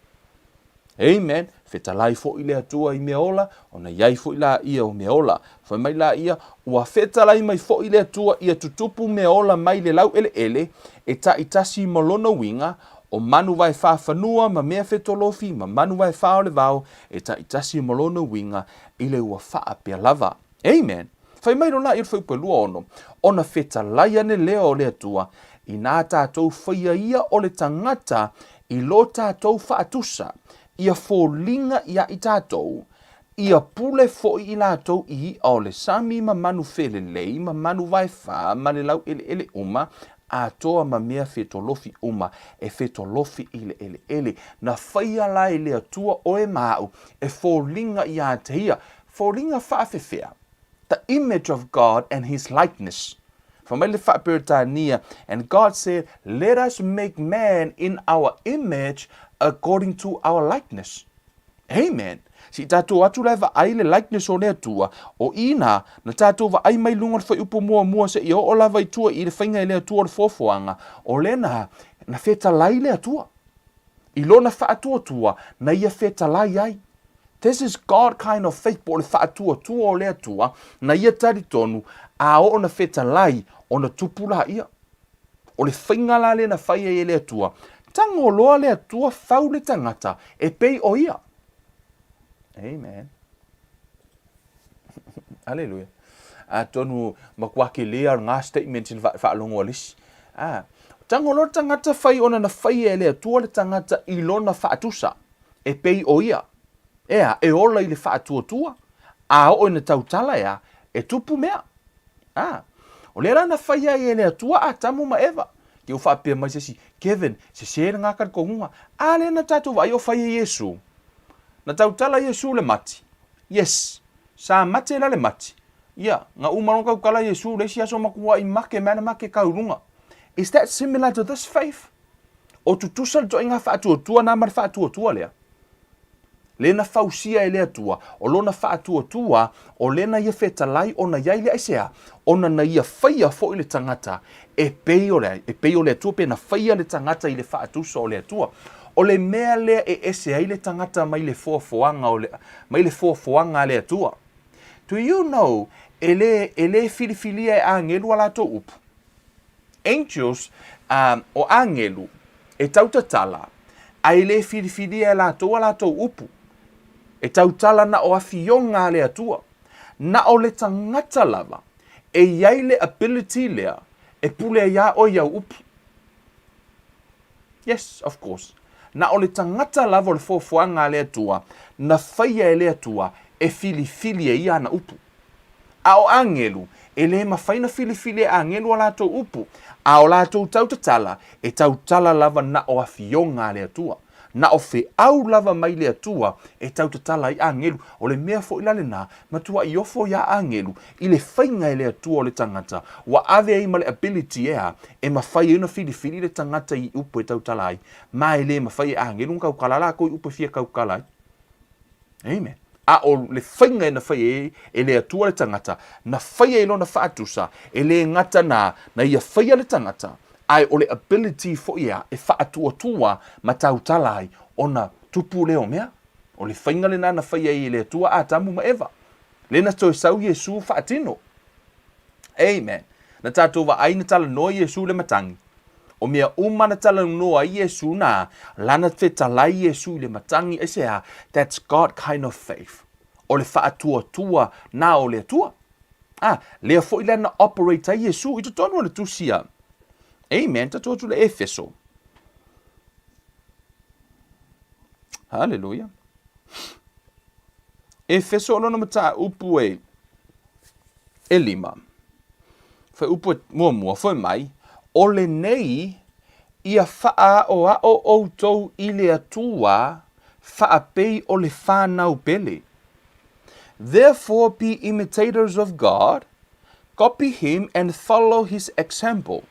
Amen. Fetalai foi le Atua i mea ola, ona i ai foi laia o mea ola. Fai mai laia, ua fetalai mai foi le Atua ia tutupu mea ola mai le laueleele, e taitasi ma lona uiga, o manu vae fā fanua ma mea fetolofi ma manu vae fā o le vao, e taitasi ma lona uiga i le ua faapea lava. Amen. Fai mai lona i le fuaiupu e 26, Ona fetalai ane lea o le Atua, inā tātou whaia ia o le tangata i lo tātou faatusa, ia foliga ia i tātou, ia pule foi i latou i iʻa o le sami ma manu felelei ma manu vae fā ma le laueleele uma, atoa ma mea fetolofi uma e fetolofi i le eleele. Na faia la e le Atua oe ma aʻu e foliga iā te ia. Foliga faafefea? The image of God and his likeness. Fai mai le Faa-Peretania, And God said, Let us make man in our image according to our likeness. Amen. Se i tātou atu la e vaai le likeness o le Atua, o i nā, na tātou vaai mai luga o le fuaiupu muamua seia oo lava i tua i le faiga e le Atua o le foafoaga, o lea na, na fetalai le Atua. I lona faatuatua, na ia fetalai ai. This is God kind of faith, po o le faatuatua o le Atua, na ia talitonu, a oo na fetalai, ona tupu laia. O le faiga la lea na fai ai e le Atua, tango loa le Atua fau le tagata e pei o ia. Amen. Aleluia. Atonu matua kele a ngā statement i le faalogo a le isi. Ah, tango loa le tagata fai ona na faia e le Atua le tagata i lona faatusa e pei o ia. Ea, e ola i le faatuatua, a oo ina tautala ea, e tupu mea. A, o lea la na faia ai e le Atua Atamu ma Eva. Ke ua faapea mai se isi, Kevin, sese lena talitonuga. A lea na tatou vaai o fai e Iesu. Na tautala Iesu le mati. Yes. Sa mate la le mati. Ia, na uma loa tautala Iesu le isi aso matuai make mea na make kau luga. Is that similar to this faith? O tutusa le toaiga faatuatua na ma le faatuatua lea. Le na fausia e le Atua, o lona faatuatua, o lena ia fetalai ona iai le aisea? Ona na ia faia foi le tagata e pei o le, e pei o le Atua, pe na faia le tagata i le faatusa o le Atua. O le mea lea e ese ai le tagata mai le foafoaga o le, mai le foafoaga a le Atua. Do you know, e le, e le filifilia e agelu a latou upu? Angels, um, o agelu, e tautatala, a e le filifilia e latou a latou upu. E tautala na o afioga a le Atua. Na o le tagata lava e i ai le ability lea e pule ai iā oe i au upu. Yes, of course. Na o le tagata lava o le foafoaga a le Atua, na faia e le Atua e filifili e ia ana upu. A o agelu, e le mafai na filifili e agelu a latou upu, a o latou tautatala, e tautala lava na o afioga a le Atua. Na o feau lava mai le Atua e tautatala ai agelu. O le mea foi la lena, matuai ofo iā agelu i le faiga e le Atua o le tagata, ua ave ai ma le ability ea e mafai ai ona filifili le tagata i upu e tautala ai, ma e le mafai e agelu ona tautala latou i upu e fia tautala ai. Amen. A o le faiga e na fai ai e le Atua le tagata, na faia i lona faatusa, e le gata na, na ia faia le tagata, ae o le ability foi ea e faatuatua ma tautala ai ona tupu lea o mea. O le faiga lena na faia ai e le Atua Atamu ma Eva. Lea na toe sau Iesu faatino. Amen. Na tatou vaai na talanoa Iesu le matagi. O mea uma na talanoa ai Iesu na, lana fetalai Iesu i le matagi, aisea? That's God kind of faith. O le faatuatua na o le Atua. Ah, lea foi la na operate ai Iesu i totonu o le tusi a. Amen. Tatou atu le Efeso. Hallelujah. Efeso o lona mataupu e e lima. Fuaiupu e muamua, fai mai, o lenei Ia faaʻaoaʻo ʻoukou i le Atua faapei o le whanau pele. Therefore be imitators of God, copy him and follow his example.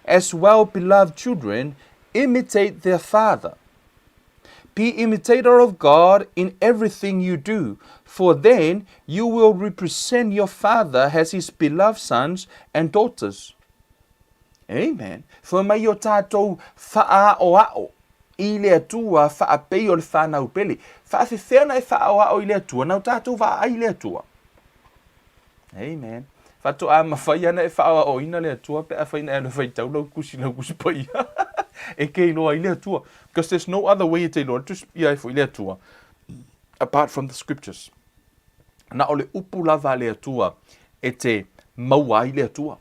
As well-beloved children, imitate their father. Be imitator of God in everything you do, for then you will represent your father as his beloved sons and daughters. Amen. Fai mai o tātou whaaoao i le Atua whaapei o le whanau pele. Whaafewhea na e whaaoao i le Atua, na o tātou vaai i le Atua. Amen. Faatoa mafai ana e faaoaoina le Atua pe afai na e alu e faitau lau tusi lau tusi paia e te iloa ai le Atua. Because there's no other way e te iloa le tusi paia ai foi le Atua apart from the scriptures. Na o le upu lava a le Atua e te maua ai le Atua.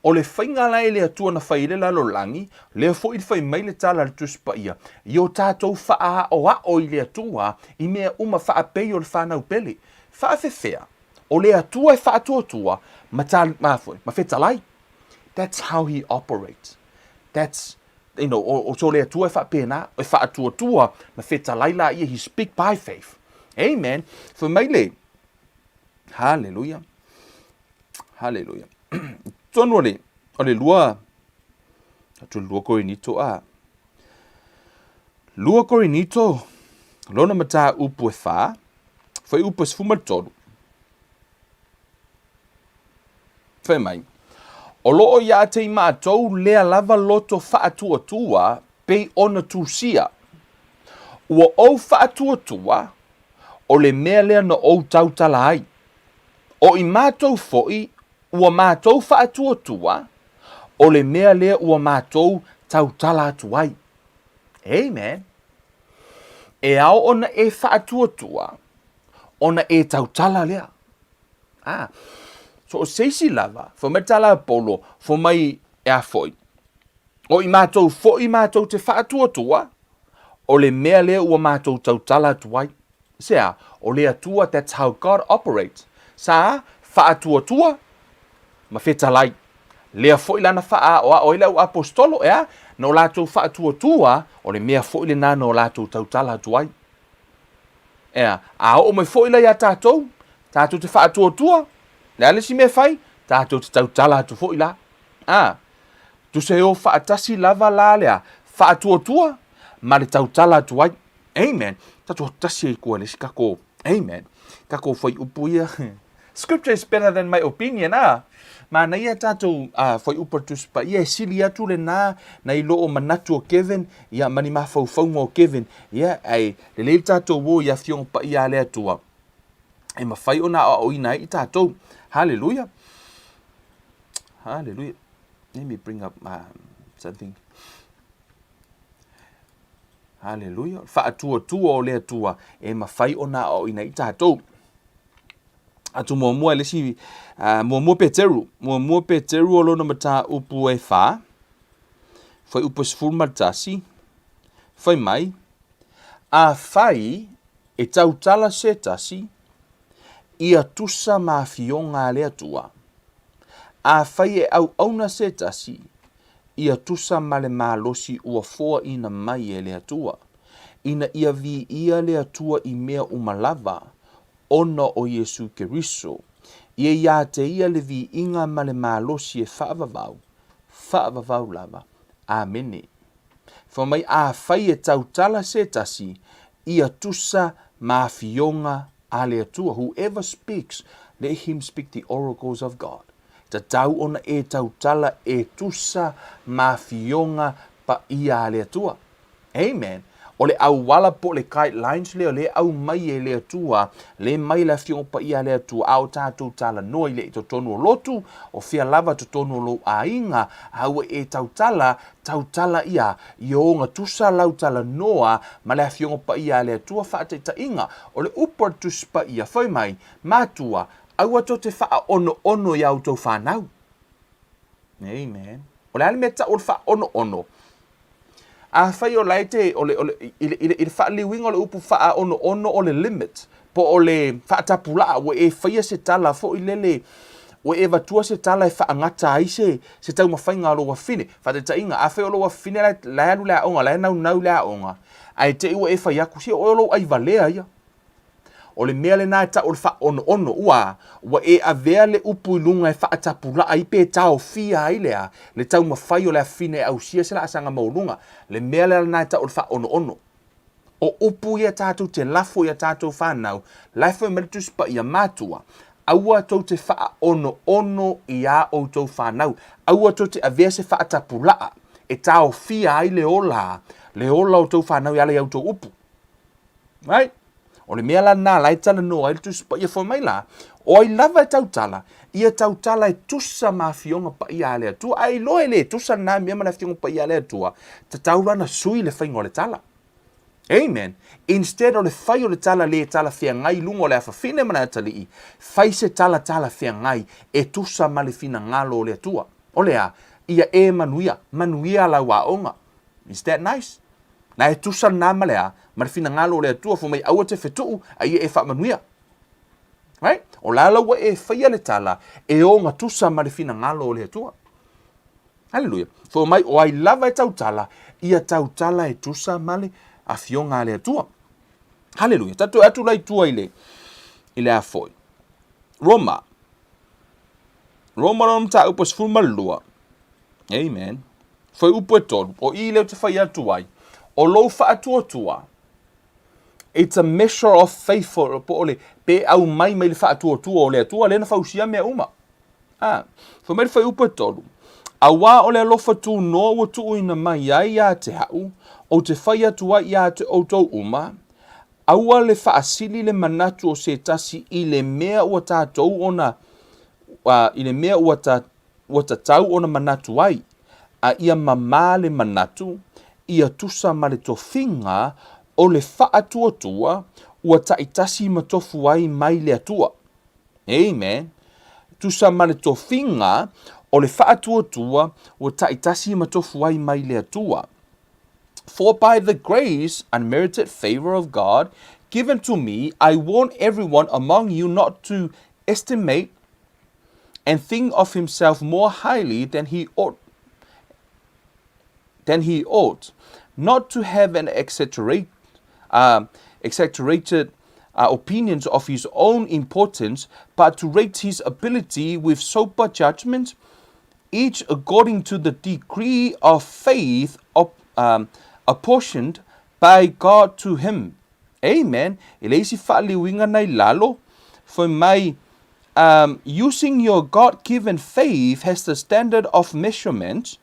O le faiga la e le Atua na fai ai le lalolagi, lea foi i fai mai le tala a le Tusi Paia, i o tātou faaoaoa i le Atua i mea uma faapei o le whanau pele. Faafefea, o le Atua e faatuatua ma ta, ma foi, ma fetalai. That's how he operates. That's, you know, o, o so le Atua e faapena, e faatuatua ma fetalai la ia, he speak by faith. Amen. Fai mai le, hallelujah, hallelujah. Tonu o le, o le lua, atu le lua Korinito a, Lua Korinito, lona mataupu e whā, fuaiupu e 13. Fai mai, O loo iā te i mātou lea lava loto whaatuatua pei ona tusia. Ua ou whaatuatua, o le mea lea na ou tautala ai. O i mātou foi, ua mātou whaatuatua, o le mea lea ua mātou tautala atu ai. Amen. E ao ona e whaatuatua, ona e tautala lea. Ah, so o se isi lava, fai mai tala a Paulo, fai mai e a foi. O i mātou foi mātou te whaatuatua, o le mea lea ua mātou tautala atu ai. Se a, o le Atua, that's how God operates. Sa, whaatuatua, ma fetalai. Lea foi lana whaaoao ai le au apostolo, e a, na o lātou whaatuatua, o le mea foi le nā na o lātou tautala atu ai. Ea, a oo mai foi la iā tātou, tātou te whaatuatua, le a le isi mea e fai, tātou te tautala atu foi la. A, tusa e o whaatasi lava la lea, whaatuatua, ma le tautala atu ai. Amen. Tātou tasi ai koa le isi kako. Amen. Kako whai upu ia. Scripture is better than my opinion, ah. Manaia tātou whai upu a Tusi Paia e sili atu le nā na i lo o manatu o Kevin, ia ma ni mafaufauga o Kevin, ia, ai, lelei le tātou o i Afioga Paia a le Atua, e mawhai ona aoaoina ai i tātou. Hallelujah. Hallelujah. Let me bring up something. Hallelujah. Whaatuatua o le Atua e mawhai ona aoaoina i tātou. Atu muamua le isi, muamua Peteru, muamua Peteru o lona mataupu e whā, whai upu e 11, whai mai, a whai e tautala se tasi, ia tusa ma fionga a le Atua. A whai e auauna se tasi, ia tusa ma le malosi ua foaina mai e le Atua. Ina ia viia le Atua i mea uma lava, ona o Iesu Keriso, ia iā te ia le viiga ma le malosi e faavavau, faavavau lava. Amene. Fai mai afai e tautala se tasi, ia tusa ma afioga a le Atua. Whoever speaks, let him speak the oracles of God. Tatau ona e tautala e tusa ma afioga paia a le Atua. Amen. O le auala po o le guidelines lea o lea e aumai e le Atua, le mai le Afioga Paia a le Atua, a o tātou talanoa i le i totonu o lotu, o fea lava totonu o lou aiga, a ua e tautala, tautala ia, i o gatusa lau talanoa ma le Afioga Paia a le Atua faataitaiga, o le upu a le Tusi Paia, fai mai, Matua, aua tou te faaonoono i a outou fanau. Amen. O le a le mea tau o le faaonoono? Afai o la e te, o le, o le, i le, i le, i le faaliliuina o le upu faaonoono o le limit, po o le faatapulaa, ua e faia se tala foi lele Ua e avatua se tala e faagata ai se, se taumafaiga a lou afafine. Faataitaiga, afai o lou afafine la e, la e alu i le aoga, la e naunau i le aoga, ae te i ua e fai atu, se o oe o lou aivalea ia. O le mea lena e tau o le faaonoono, ua, ua e avea le upu i luga e faatapulaa ai pe taofia ai le a, le taumafai o le afafine e ausia se laasaga maualuga. Le mea lea lena e tau o le faaonoono. O upu ia tatou te lafo i a tatou fanau, la e fai mai le Tusi Paia, Matua, aua tou te faaonoono i a outou fanau, aua tou te avea se faatapulaa e taofia ai le ola, le ola o tou fanau e ala i a outou upu. Right? O le mea la lena la e talanoa ai le Tusi Paia fai mai la, o ai lava e tautala, ia tautala e tusa ma afioga paia a le Atua. A e iloa e le tusa lena mea ma le afioga paia a le Atua, tatau la ona sui le faiga o le tala. Amen. Instead o le fai o le tala le talafeagai i luga o le afafine ma le atalii, fai se tala talafeagai e tusa ma le finagalo o le Atua. O le a? Ia e manuia, manuia lau aoga. Is that nice? Na e tusa lena ma le a? Ma le finagalo o le Atua, fai mai aua te fetuu, a ia e faamanuia. Right? O la la ua e faia le tala e ogatusa ma le finagalo o le Atua. Haleluia. Fai mai o ai lava e tautala, ia tautala e tusa ma le afioga a le Atua. Haleluia. Tatou atu la i tua i le i le a foi. Roma. Roma lona mataupu e 12. Amen. Fuaiupu e tolu, o i lea ou te fai atu ai, o lou faatuatua, it's a measure of faith, po o le, pe aumai mai le faatuatua o le Atua, lea na fausia mea uma. Ah, fai mai le fuaiupu e tolu, auā o le alofa tunoa ua tuuina mai ai ia te au, ou te fai atu ai ia te outou uma, aua le faasili le manatu o se tasi i le mea ua tatou ona, uh, i le mea ua ta, ua tatau ona manatu ai, a ia mamā le manatu, ia tusa ma le tofiga o le faatuatua ua taitasi ma tofu ai mai le Atua. Amen. Tusa ma le tofiga o le faatuatua ua taitasi ma tofu ai mai le Atua. For by the grace, unmerited favor of God, given to me, I warn everyone among you not to estimate and think of himself more highly than he ought than he ought, not to have an exaggerate, uh, exaggerated uh, opinions of his own importance, but to rate his ability with sober judgment, each according to the degree of faith op, um, apportioned by God to him. Amen. I le isi faaliliuina na i lalo, fai mai, um, using your God-given faith as the standard of measurement,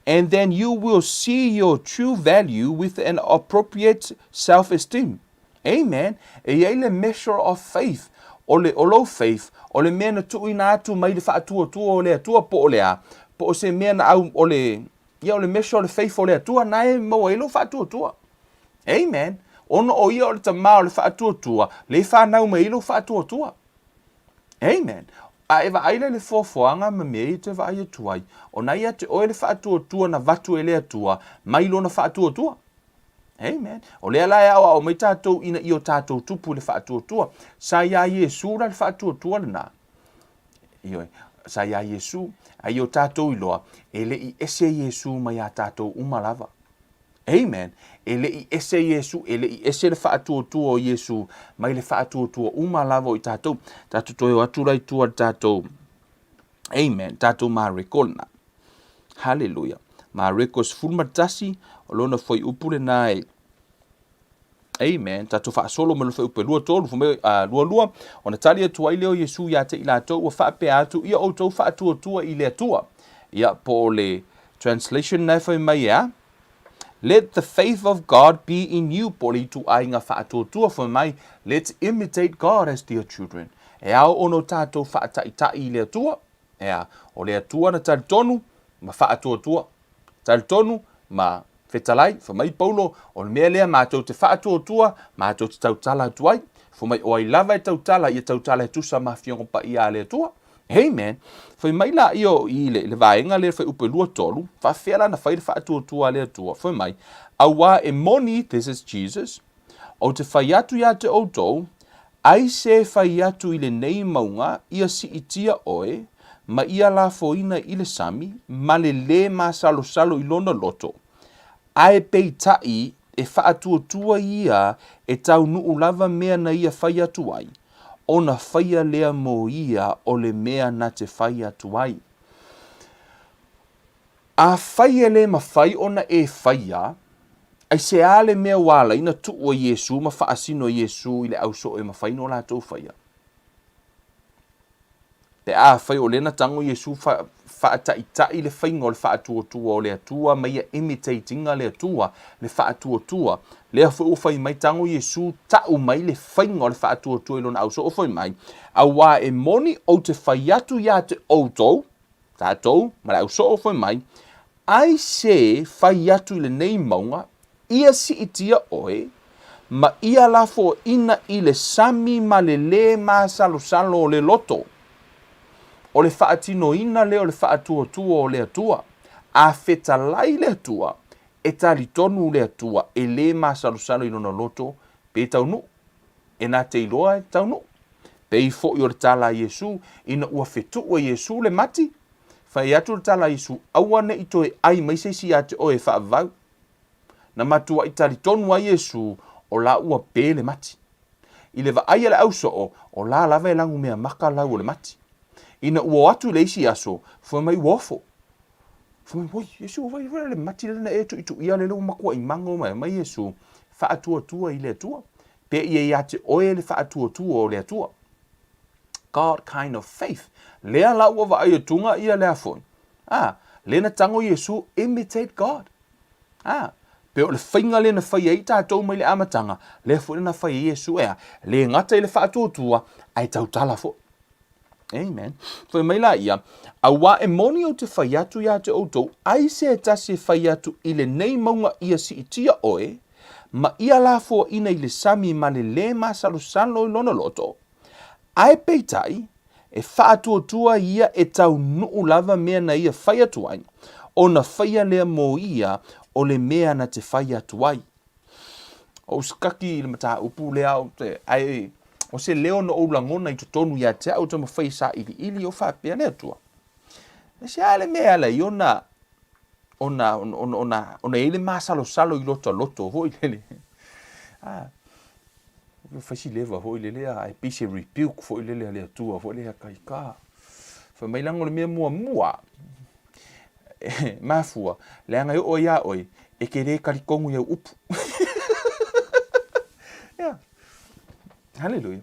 and then you will see your true value with an appropriate self-esteem. Amen. E i ai le measure of faith, o le, o lou faith, o le mea na tuuina atu mai le faatuatua o le Atua po o le a, po o se mea na au, o le, ia o le measure o le faith o le Atua na e maua ai lou faatuatua. Amen. Ona o ia o le Tama o le faatuatua, le fanau mai ai lou faatuatua. Amen. A e vaai la i le foafoaga ma mea ia e toe vaai atu ai, ona ia te oe le faatuatua na avatu e le Atua mai lona faatuatua. Amen. O lea la e aoao mai tatou ina ia o tatou tupu i le faatuatua. Sa iā Iesu la le faatuatua lena. Ioe, sa iā Iesu, a ia o tatou iloa, e le i ese Iesu mai iā tatou uma lava. Amen. E le i ese Iesu, e le i ese le faatuatua o Iesu mai le faatuatua uma lava o i tatou. Tatou toe o atu la i tua le tatou. Amen. Tatou Mareko lena. Hallelujah. Mareko 11, o lona fuaiupu lena e Amen. Tatou faasolo mai lona fuaiupu e 2, 3, fai mai, uh, 2, 2, ona tali atu ai lea o Iesu ia te i latou ua faapea atu, ia outou faatuatua i le Atua. Ia, po o le translation na e fai mai e a? Let the faith of God be in you, po o le ituaiga faatuatua fai mai, let's imitate God as dear children. E ao ona o tatou faataitai i le Atua, Ea, o le Atua na talitonu ma faatuatua. Talitonu ma fetalai, fai mai Paulo, o le mea lea matou te faatuatua, matou te tautala atu ai. Fai mai, o ai lava e tautala, ia tautala e tusa ma afioga paia a le Atua. Amen. Fai mai la ia o i le, le vaega lea fuaiupu e 23, faafefea la na fai le faatuatua a le Atua. Fai mai, auā e moni, this is Jesus, Ou te fai atu ia te outou, ai se fai atu i lenei mauga, ia siitia oe, ma ia lafoina i le sami, ma le lē masalosalo i lona loto, ae peitai e faatuatua ia e taunuu lava mea na ia fai atu ai, ona faia lea mo ia o le mea na te fai atu ai. Afai e le mafai ona e faia, aisea le mea ua ala ai na tuu ai Iesu ma faasino ai Iesu i le ausoo e mafai ona o latou faia? Pe afai o lea na tago Iesu fa, faataitai le faiga o le faatuatua o le Atua ma ia imitate ina le Atua, le faatuatua, lea foi ua fai mai tago Iesu tau mai le faiga o le faatuatua i lona ausoo fai mai, auā e moni ou te fai atu ia te outou, tatou ma le ausoo fai mai, ai se fai atu i lenei mauga, ia siitia oe, ma ia lafoaina i le sami ma le lē masalosalo o le loto. O le faatinoina lea o le faatuatua o le Atua. A fetalai le Atua, e talitonu le Atua e lē masalosalo i lona loto pe taunuu. E na te iloa e taunuu. Pei foi o le tala a Iesu, ina ua fetuʻu e Iesu le mati, fai atu le tala a Iesu, Aua ne i toe ʻai mai se isi iā te oe e faavavau. Na matuaʻi talitonu ai Iesu, o la ua pe le mati. I le vaai a le ausoo, o la lava e lagumea maka lau o le mati. Ina ua o atu i le isi aso, fai mai ua ofo. Fai mai, Oi, Iesu, vai vai le mati lea na e tuʻituʻia lele ua matuaʻi mago mai. Mai Iesu, Faatuatua i le Atua. Pea ia iā te oe le faatuatua o le Atua. God kind of faith. Lea la ua vaai atuga ia lea foi. A, lea na tago Iesu imitate God. A, pe o le faiga lea na fai ai tatou mai le amataga, lea foi na fai ai Iesu ea, le gata i le faatuatua, ae tautala foi. Amen. Fai mai la ia, auā e moni ou te fai atu iā te outou, ai se tasi e fai atu i lenei mauga ia siitia oe, ma ia lafoaina i le sami ma le lē masalosalo i lona loto, ae peitai, e faatuatua ia e taunuu lava mea na ia fai atu ai, ona faia lea mo ia o le mea na te fai atu ai. Ou sikaki i le mataupu lea ou te, ae o se leo na ou lagona i totonu ia te au taumafai e sailiili o faapea le Atua. E se a le mea e ala ai ona ona ona ona ona i ai le masalosalo i lota loto foi lele. Ah, fai si leva foi lele a e pei se rebuke foi lele a le Atua foi lea kai ka. Fai mai leaga o le mea muamua E mafua, leaga e oo ai iā oe, e te lē talitonu i au upu. Yeah. Hallelujah.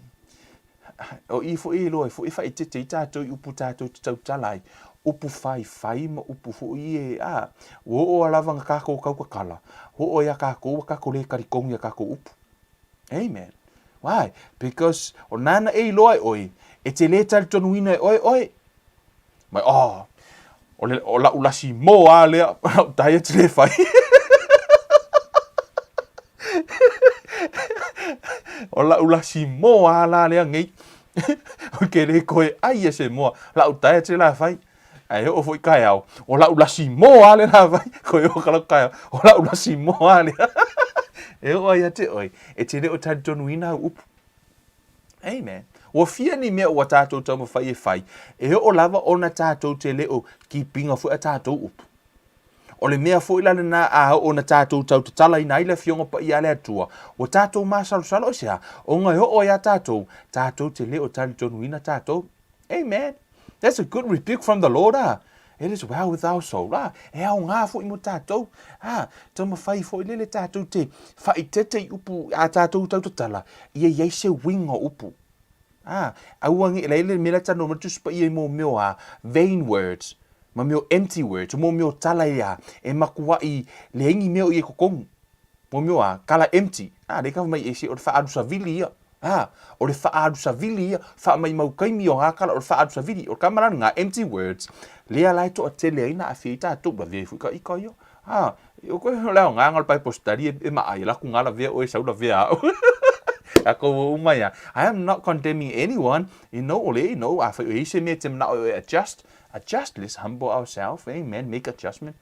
O i foi e iloa ai foi e faaeteete ai tatou i upu tatou te tautala ai, upu faifai ma upu foi e, a, ua oo a lava na tatou tautatala, ua oo iā tatou ua tatou lē talitonu i a tatou upu. Amen. Why? Because o nāna e iloa e oe, e te lē talitonuina e oe oe. Mai, oh, o, le, o la'u lasi mō a lea, la'u diet le fai. o la'u lasi mō a la lea nei. o ke le koe ai e se moa, la'u diet le la fai. Ae oo foi kaeao, o la'u lasi mō a le la fai, koe oo ka la'u kaeao, o la'u lasi mō a lea. e oo ai ia te oe, e te le o talitonuina au upu. Amen. Ua fia ni mea ua tātou taumafai e fai, e oo lava ona tātou te le o keepinga foi a tātou upu. O le mea foi la lena a oo na tātou tautatalaina ai le Afioga Paia a le Atua, ua tātou masalosalo aisea? Ona e oo ai a tātou, tātou te le o talitonuina tātou. Amen. That's a good rebuke from the Lord, ah. It is well with our soul, ah. E aoga foi mo tātou, ah. Taumafai foi lele tātou te whaitete i upu a tātou tautatala, ia iai se uiga o upu. Ah, aua nge, leile mea la tano ma tusi paia i mō meo a vain words, ma meo empty words, mō meo tala e a, e makuaʻi leai ni mea o i e kokomu. Mō meo a, kala empty. Ah, lei ka mai e se o le whaalu savili ia. Ā, o le whaalu savili ia, whaamaimau kaimi o ngā kala o le whaalu savili, o ka marana ngā empty words, lea la e toatele ai na awhi ai tātou, lavea ai foi ka ika ia. Ā, o koe o le aoga o le Bible study e, e maai, laku ngā lavea oe sau lavea au. A kou o mai a. I am not condemning anyone, you know, o le, you know, a whai o hei se mea te manao e adjust, adjust, let's humble ourselves, amen, make adjustment.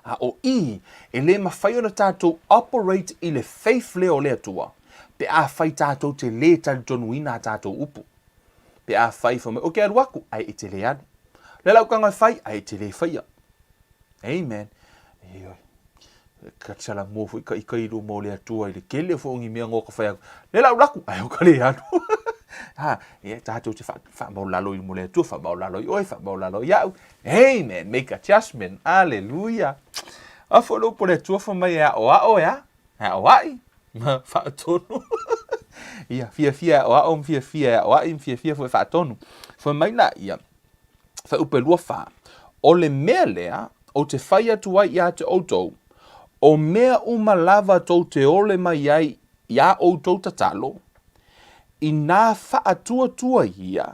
A o i, e lē mawhai ona tātou operate i le faith lea o le Atua, pe a whai tātou te lē talitonuina a tātou upu. Pe a whai whai mai, ok alu aku, ai e te lē alu. Le lau tago e fai, ae e te le faia. Amen. Ioe. Ka te salamua foi ka ika i luma o le Atua i le tele foi o ni mea no ka fai atu. Le lau laku, ae o ka le alu. Ha, ia tātou te whaamaulalo i luma o le Atua, whaamaulalo i oe, whaamaulalo i au. Amen. Make adjustment. Hallelujah. A fo le upu o le Atua fai mai e aʻoaʻo e a? E aʻoaʻi ma faatonu. Ia, fiafia e aʻoaʻo ma fiafia e aʻoaʻi ma fiafia foi e faatonu. Fai mai la ia, fuaiupu e 24, O le mea lea ou te fai atu ai iā te ʻoutou, o mea uma lava tou te ole mai ai iā ʻoutou tatalo, inā faatuatua ia,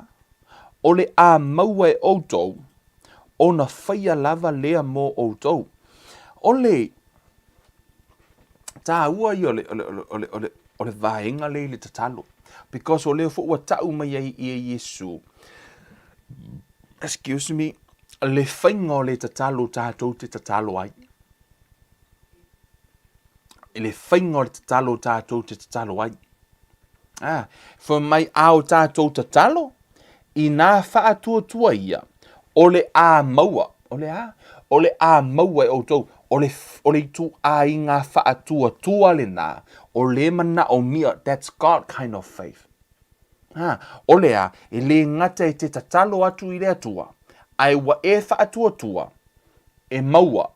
o le a maua e ʻoutou, ona faia lava lea mo ʻoutou. O le tāua ia o le, o le, o le, o le, o le, o le vaega lea i le tatalo. Because o lea foi ua tau mai ai ia Iesu, excuse me, le faiga o le tatalo tātou te tatalo ai. I le faiga o le tatalo tātou te tatalo ai. Ah, fai mai a o tātou tatalo, inā faatuatua ia, o le a maua, o le a? O le a maua e outou, o le, o le ituaiga faatuatua lenā, o le manaomia, that's God kind of faith. Ah, o le a, e le gata e te tatalo atu i le Atua, ae ua e faatuatua, e maua.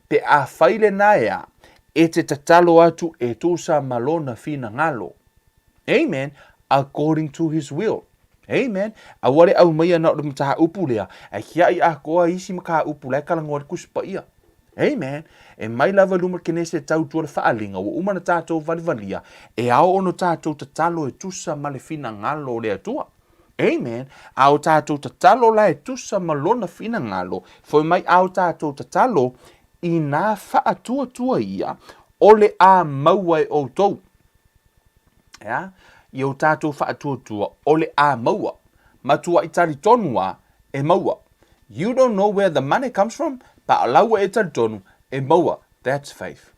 Pe a fai lenā e a, e te tatalo atu e tusa ma lona finagalo. Amen. According to his will. Amen. Aua le aumaia na o le mataupu lea, ae kiaʻi atoa isi mataupu la e talanoa ai le Tusi Paia. Amen. E mai lava i luma le kenese e tautua le faaaliga, ua uma ona tatou valivalia, e ao ona tatou tatalo e tusa ma le finagalo o le Atua. Amen. A o tatou tatalo la e tusa ma Lona finagalo, foi mai a o tatou tatalo, inā faatuatua ia, o le a maua e outou. Ea? I o tatou faatuatua, o le a maua. Matuai talitonu a, e maua. You don't know where the money comes from, but la ua e talitonu, e maua. That's faith.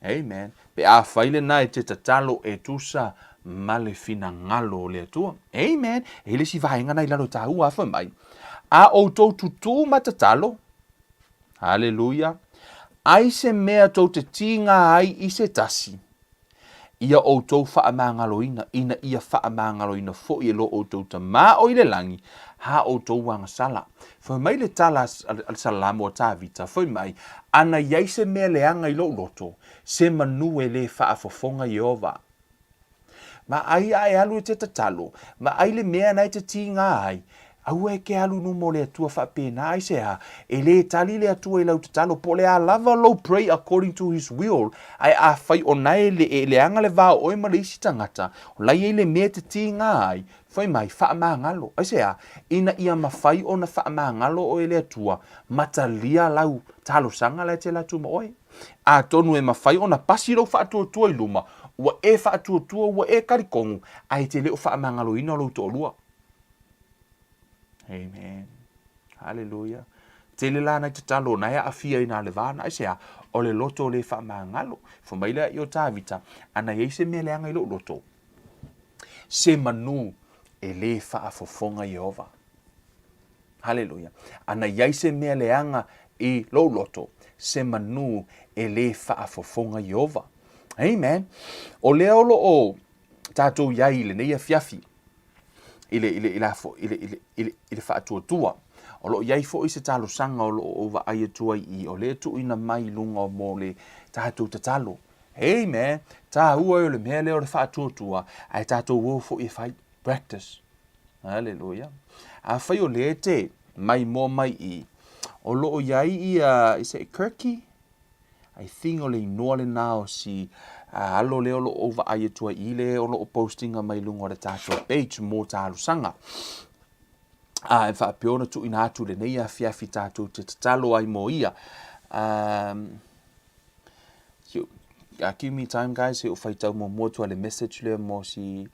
Amen. Pe afai lena e te tatalo e tusa ma le finagalo o le Atua. Amen. E i le isi vaega na i lalo tāua a fai mai. A outou tutū ma tatalo, Haleluia, ai se mea tou te tīngā ai i se tasi, ia outou faamagaloina, ina ia faamagaloina foi e lo outou Tama o i le lagi, ha outou agasala. Fai mai le tala a le Salamo a Tavita, fai mai, Ana i ai se mea leaga i lou loto, se manu e le faafofoga Ieova. Ma ai a e alu e te tatalo, ma ai le mea na e te tīngā ai, aua e ke alu numa o le Atua faapena, aisea, e lē tali le Atua i lau tatalo, po o le a lava lou pray according to his will, ae afai o na e le e leaga le va o oe ma le isi tagata, o la i ai le mea e te tīngā ai, fai mai, faamagalo, aisea, ina ia mafai ona faamagalo oe e le Atua, ma talia lau talosaga la e te alu atu ma oe. Atonu e mafai ona pasi lou faatuatua i luma, ua e faatuatua, ua e kalikonu, ae te le o faamagaloina lou toalua. Amen. Haleluia. Tele la nai tatalo na e aafia i nā le vā, na aisea, o le loto le faamagalo. Fai mai lea i o Tavita, ana i ai se mea leaga i lou loto, se manu e lē faafofoga Ieova. Haleluia. Ana i ai se mea leaga i lou loto, se manu e lē faafofoga Ieova. Amen. O lea o lo o tātou i ai i lenei afiafi, i le, i le, i le, i le, i le, i le, i le faatuatua. O lo o i ai foi se talosaga o lo o ou vaai atu ai i, o lea e tuuina mai i luga o mo le tātou tatalo. Amen. Tāua e o le mea lea o le faatuatua, ae tātou o foi e fai. Practice. Haleluia. Afai o lea e te maimoa mai i, o lo o i ai ia, is it Kirky? I think o le inoa lenā o si alo lea o lo o vaai atu ai i le o lo o postinga mai luga o le tātou page mō talosaga. A e faapea ona tuuina atu lenei afiafi tātou te tatalo ai mō ia. Give me time guys, se i ou faitau muamua atu a le message lea mo si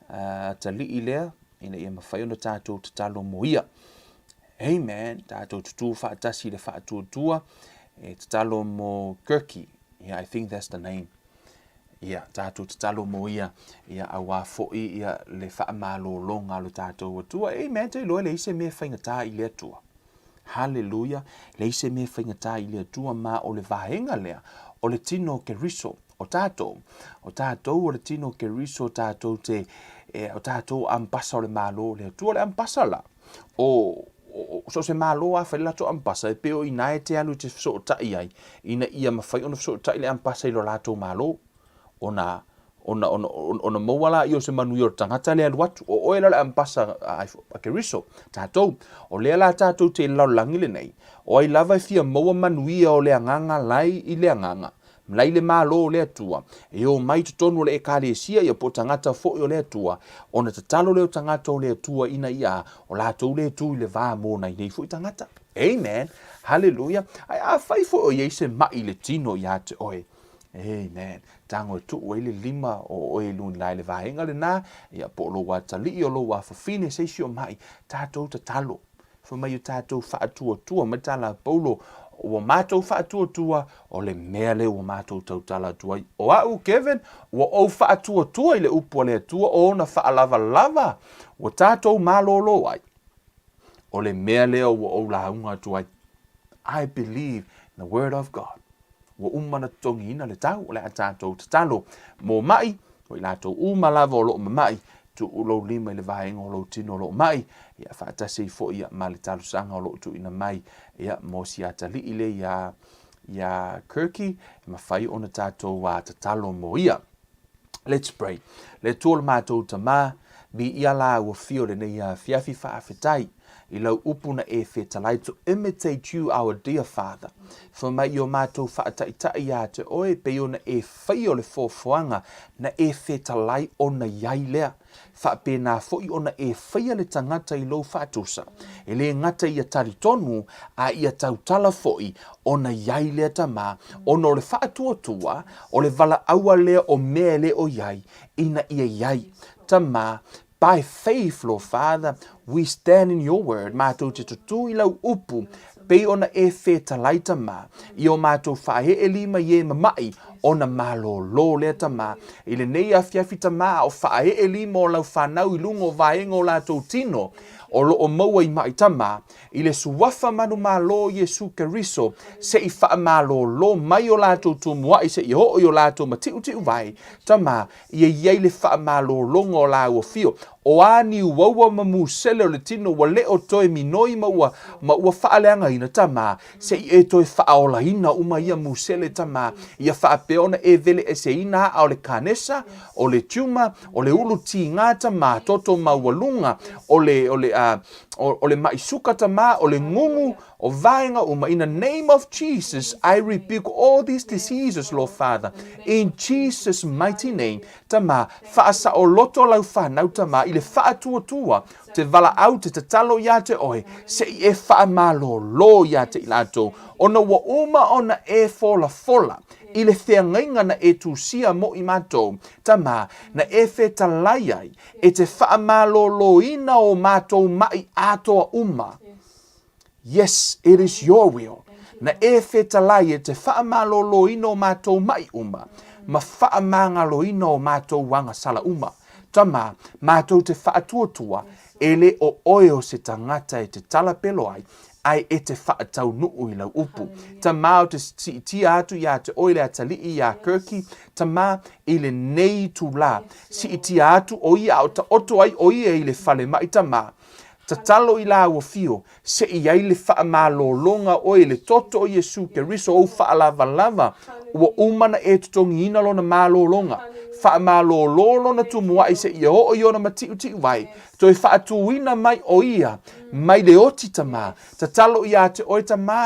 atalii lea, ina ia mafai ona tātou tatalo mo ia. Amen. Tātou tutū faatasi i le faatuatua, e tatalo mo Kirky. Yeah, I think that's the name. Ia, tatou tatalo mo ia, ia, auā foi, ia, le faamalologa a lo tatou Atua. Amen, te iloa e leai se mea e faigata i le Atua. Haleluia, leai se mea e faigata i le Atua, ma o le vaega lea, o le tino o Keriso, o tatou, o tatou o le tino o Keriso, tatou te, e, o tatou ambasa o le Malo o le Atua, o le ambasa la, o, o, so o se Malo lava e fai le latou ambasa, e pei o i ina e te alu e te fesootai ai, ina ia mafai ona fesootai le ambasa i lo latou Malo, ona, ona, ona, ona maua laia o se manuia o le tagata lea e alu atu. O oe la o le ambasa a, a Keriso, tatou. O lea la tatou te i le lalolagi lenei, o ai lava e fia maua manuia o le agaga la e i le agaga, la e i le Malo o le Atua, e omai i totonu o le Ekalesia ia po o tagata foi o le Atua, ona tatalo lea o tagata o le Atua ina ia o latou lea e tu i le va mo nai nei foi tagata. Amen. Haleluia. Ae afai foi o i ai se ma'i i le tino ia te oe, Amen. Tago e tuu ai le lima o oe i luga la i le vaega lena, ia po o lou atalii o lou afafine se isi o ma'i, tatou tatalo. Fai mai o tatou faatuatua mai tala a Paulo, ua matou faatuatua, o le mea lea ua matou tautala atu ai. O a'u, Kevin, ua ou faatuatua i le upu a le Atua o ona faalavalava ua tatou malōlō ai. O le mea lea ua ou lauga atu ai. I believe in the word of God. Ua uma ona totogiina le tau, o le a tatou tatalo mo ma'i, o i latou uma lava o lo o mama'i, tuu lou lima i le vaega o lou tino o lo o ma'i, ia faatasi ai foi ia ma le talosaga o lo o tuuina mai ia mo si atalii lea iā iā Kirky, e mafai ona tatou tatalo mo ia. Let's pray. Le Atua o le matou Tama, viia la ua fio lenei afiafi faafetai i lau upu na e fetalai to imitate you our dear Father. Fai mai i o matou faataitai iā te oe pei ona e faia o le foafoaga na e fetalai ona i ai lea. Faapena foi ona e faia le tagata i lou faatusa, e le gata ia talitonu, a ia tautala foi ona i ai lea tama, ona o le faatuatua, o le valaau'a lea o mea e le o i ai, ina ia i ai. Tama, By faith, Lord Father, we stand in your word, matou te tutū i lau upu, pei ona e fetalai tama, i o matou faaee lima i e mama'i, ona malōlō lea tama. I lenei afiafi tama a o faaee lima o lau fanau i luga o vaega o latou tino, o lo o maua i ma'i tama, i le suafa manumalo o Iesu Keriso, se i faamalōlō mai o latou tumua'i se i oo i o latou mati'uti'uvae, tama, Ia i ai le faamalologa o lāua fio. O a niuaua ma musele o le tino ua le o toe minoi ma ua, ma ua faaleagaina, Tamā, se i e toe faaolaina uma ia musele, Tamā, ia faapea ona e veleeseina a'a o le kanesa, o le tiuma, o le ulu tīgā, Tamā, toto maualuga, o le, o le, a, o, o le maʻi suka, Tamā, o le gugu, o vaega uma. In the name of Jesus, I rebuke all these diseases, Lord Father. In Jesus' mighty name, Tama, faasaoloto lau fanau, Tama, i le faatuatua, te valaau, te tatalo iā te oe, se i e faamalōlō iā te i latou, ona ua uma ona e folafola i le feagaiga na e tusia mo i matou, Tama, na e fetalai ai, e te faamalōlōina o matou maʻi atoa uma. Yes, it is your will. Na e fetalai e te faamalōlōina o matou maʻi uma, ma faamagaloina o matou agasala uma. Tama, matou te faatuatua, e le o oe o se tagata e te talapelo ai, ae e te faataunuu i lau upu. Tama, o te siitia atu iā te oe le atalii iā Kirky, tama, i lenei itulā, siitia atu o ia a o taoto ai o ia i le falemai, tama, Tatalo i lāua fio, se i ai le faamalōlōga oe i le toto o Iesu Keriso ou faalavalava, ua uma na e totogiina lona malōlōga. Faamalōlō lona tumuaʻi se i oo i ona matiʻutiʻuwai, toe faatūina mai o ia mai le oti tamā. Tatalo iā te oe tamā,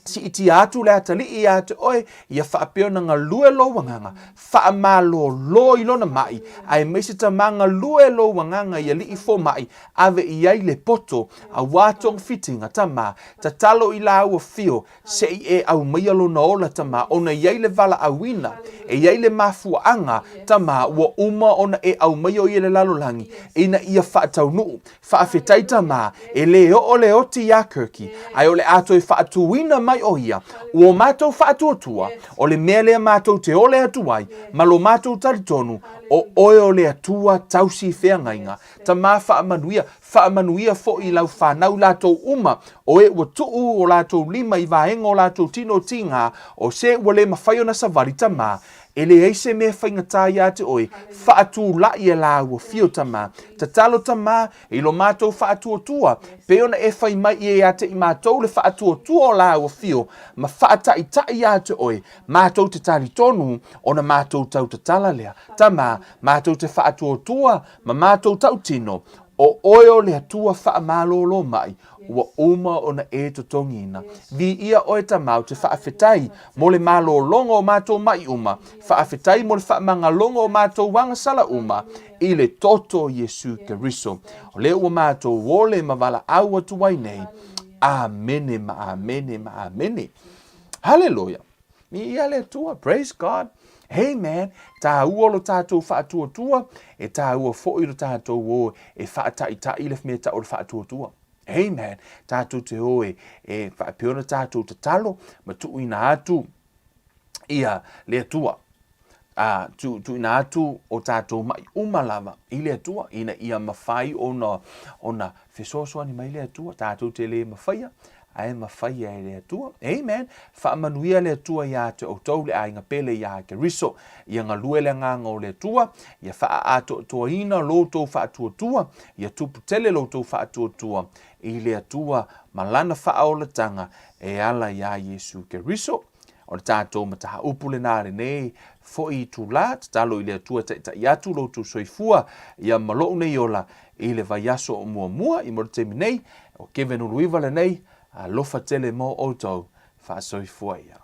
Siitia atu le atalii iā te oe, ia faapea ona galue lou agaga, faamalōlō i lona maʻi, aemaise tamā galue lou agaga i alii fomai, ave i ai le poto, auā togafitiga, tamā, tatalo i lāua fio, se i e aumaia lona ola, tamā, ona i ai le valaauina, e i ai le mafuaaga, tamā, ua uma ona e aumaia o ia i le lalolagi, ina ia faataunuu. Faafetai tamā, e le oo le oti iā Kirky, ae o le a toe faatūina mai o ia, ua o matou faatuatua, o le mea lea matou te ole atu ai, ma lo matou talitonu, o oe o le Atua tausi feagaiga. Tama faamanuia, faamanuia foi i lau fanau latou uma, o e ua tuu o latou lima i vaega o latou tino tigā, o se ua le mafai ona savali, Tama, e leai se mea faigata iā te oe, faatula'i e lāua fio, Tama. Tatalo, Tama, i lo matou faatuatua, pei ona e fai mai ia iā te i matou le faatuatua o lāua fio, ma faataʻitaʻi iā te oe, matou te talitonu, ona matou tautatala lea. Tama, matou te faatuatua ma matou tautino, o oe o le Atua faamalōlō mai, ua uma ona e totogiina. Viia oe Tama ou te faafetai mo le malōlōga o matou maʻi uma, faafetai mo le faamagaloga o matou agasala uma, i le toto o Iesu Keriso. O lea ua matou ole ma valaau atu ai nei. Amene ma amene ma amene. Haleluia. Viia le Atua. Praise God. Amen. Tāua lo tātou faatuatua, e tāua foi lo tātou o e faataʻitaʻi le mea tau o le faatuatua. Amen. Tātou te o e, e faapea ona tātou tatalo ma tuuina atu ia le Atua. A, tu, tuuina atu o tātou maʻi uma lava i le Atua, ina ia mafai ona, ona fesoasoani mai le Atua, tātou te lē mafaia, ae mafaia e le Atua. Amen. Faamanuia le Atua iā te outou le aiga pele iā Keriso. Ia galue le agaga o le Atua, ia faaatoatoaina lo outou faatuatua, ia tupu tele lo outou faatuatua i le Atua ma Lana faaolataga e ala iā Iesu Keriso. O le tatou mataupu lenā lenei foi itulā, tatalo i le Atua e taitaʻi atu lo outou soifua ia ma loʻu nei ola i le vaiaso o muamua i mo le taimi nei, o Kevin Uluiva lenei, alofa tele mo outou, faasoifua ia.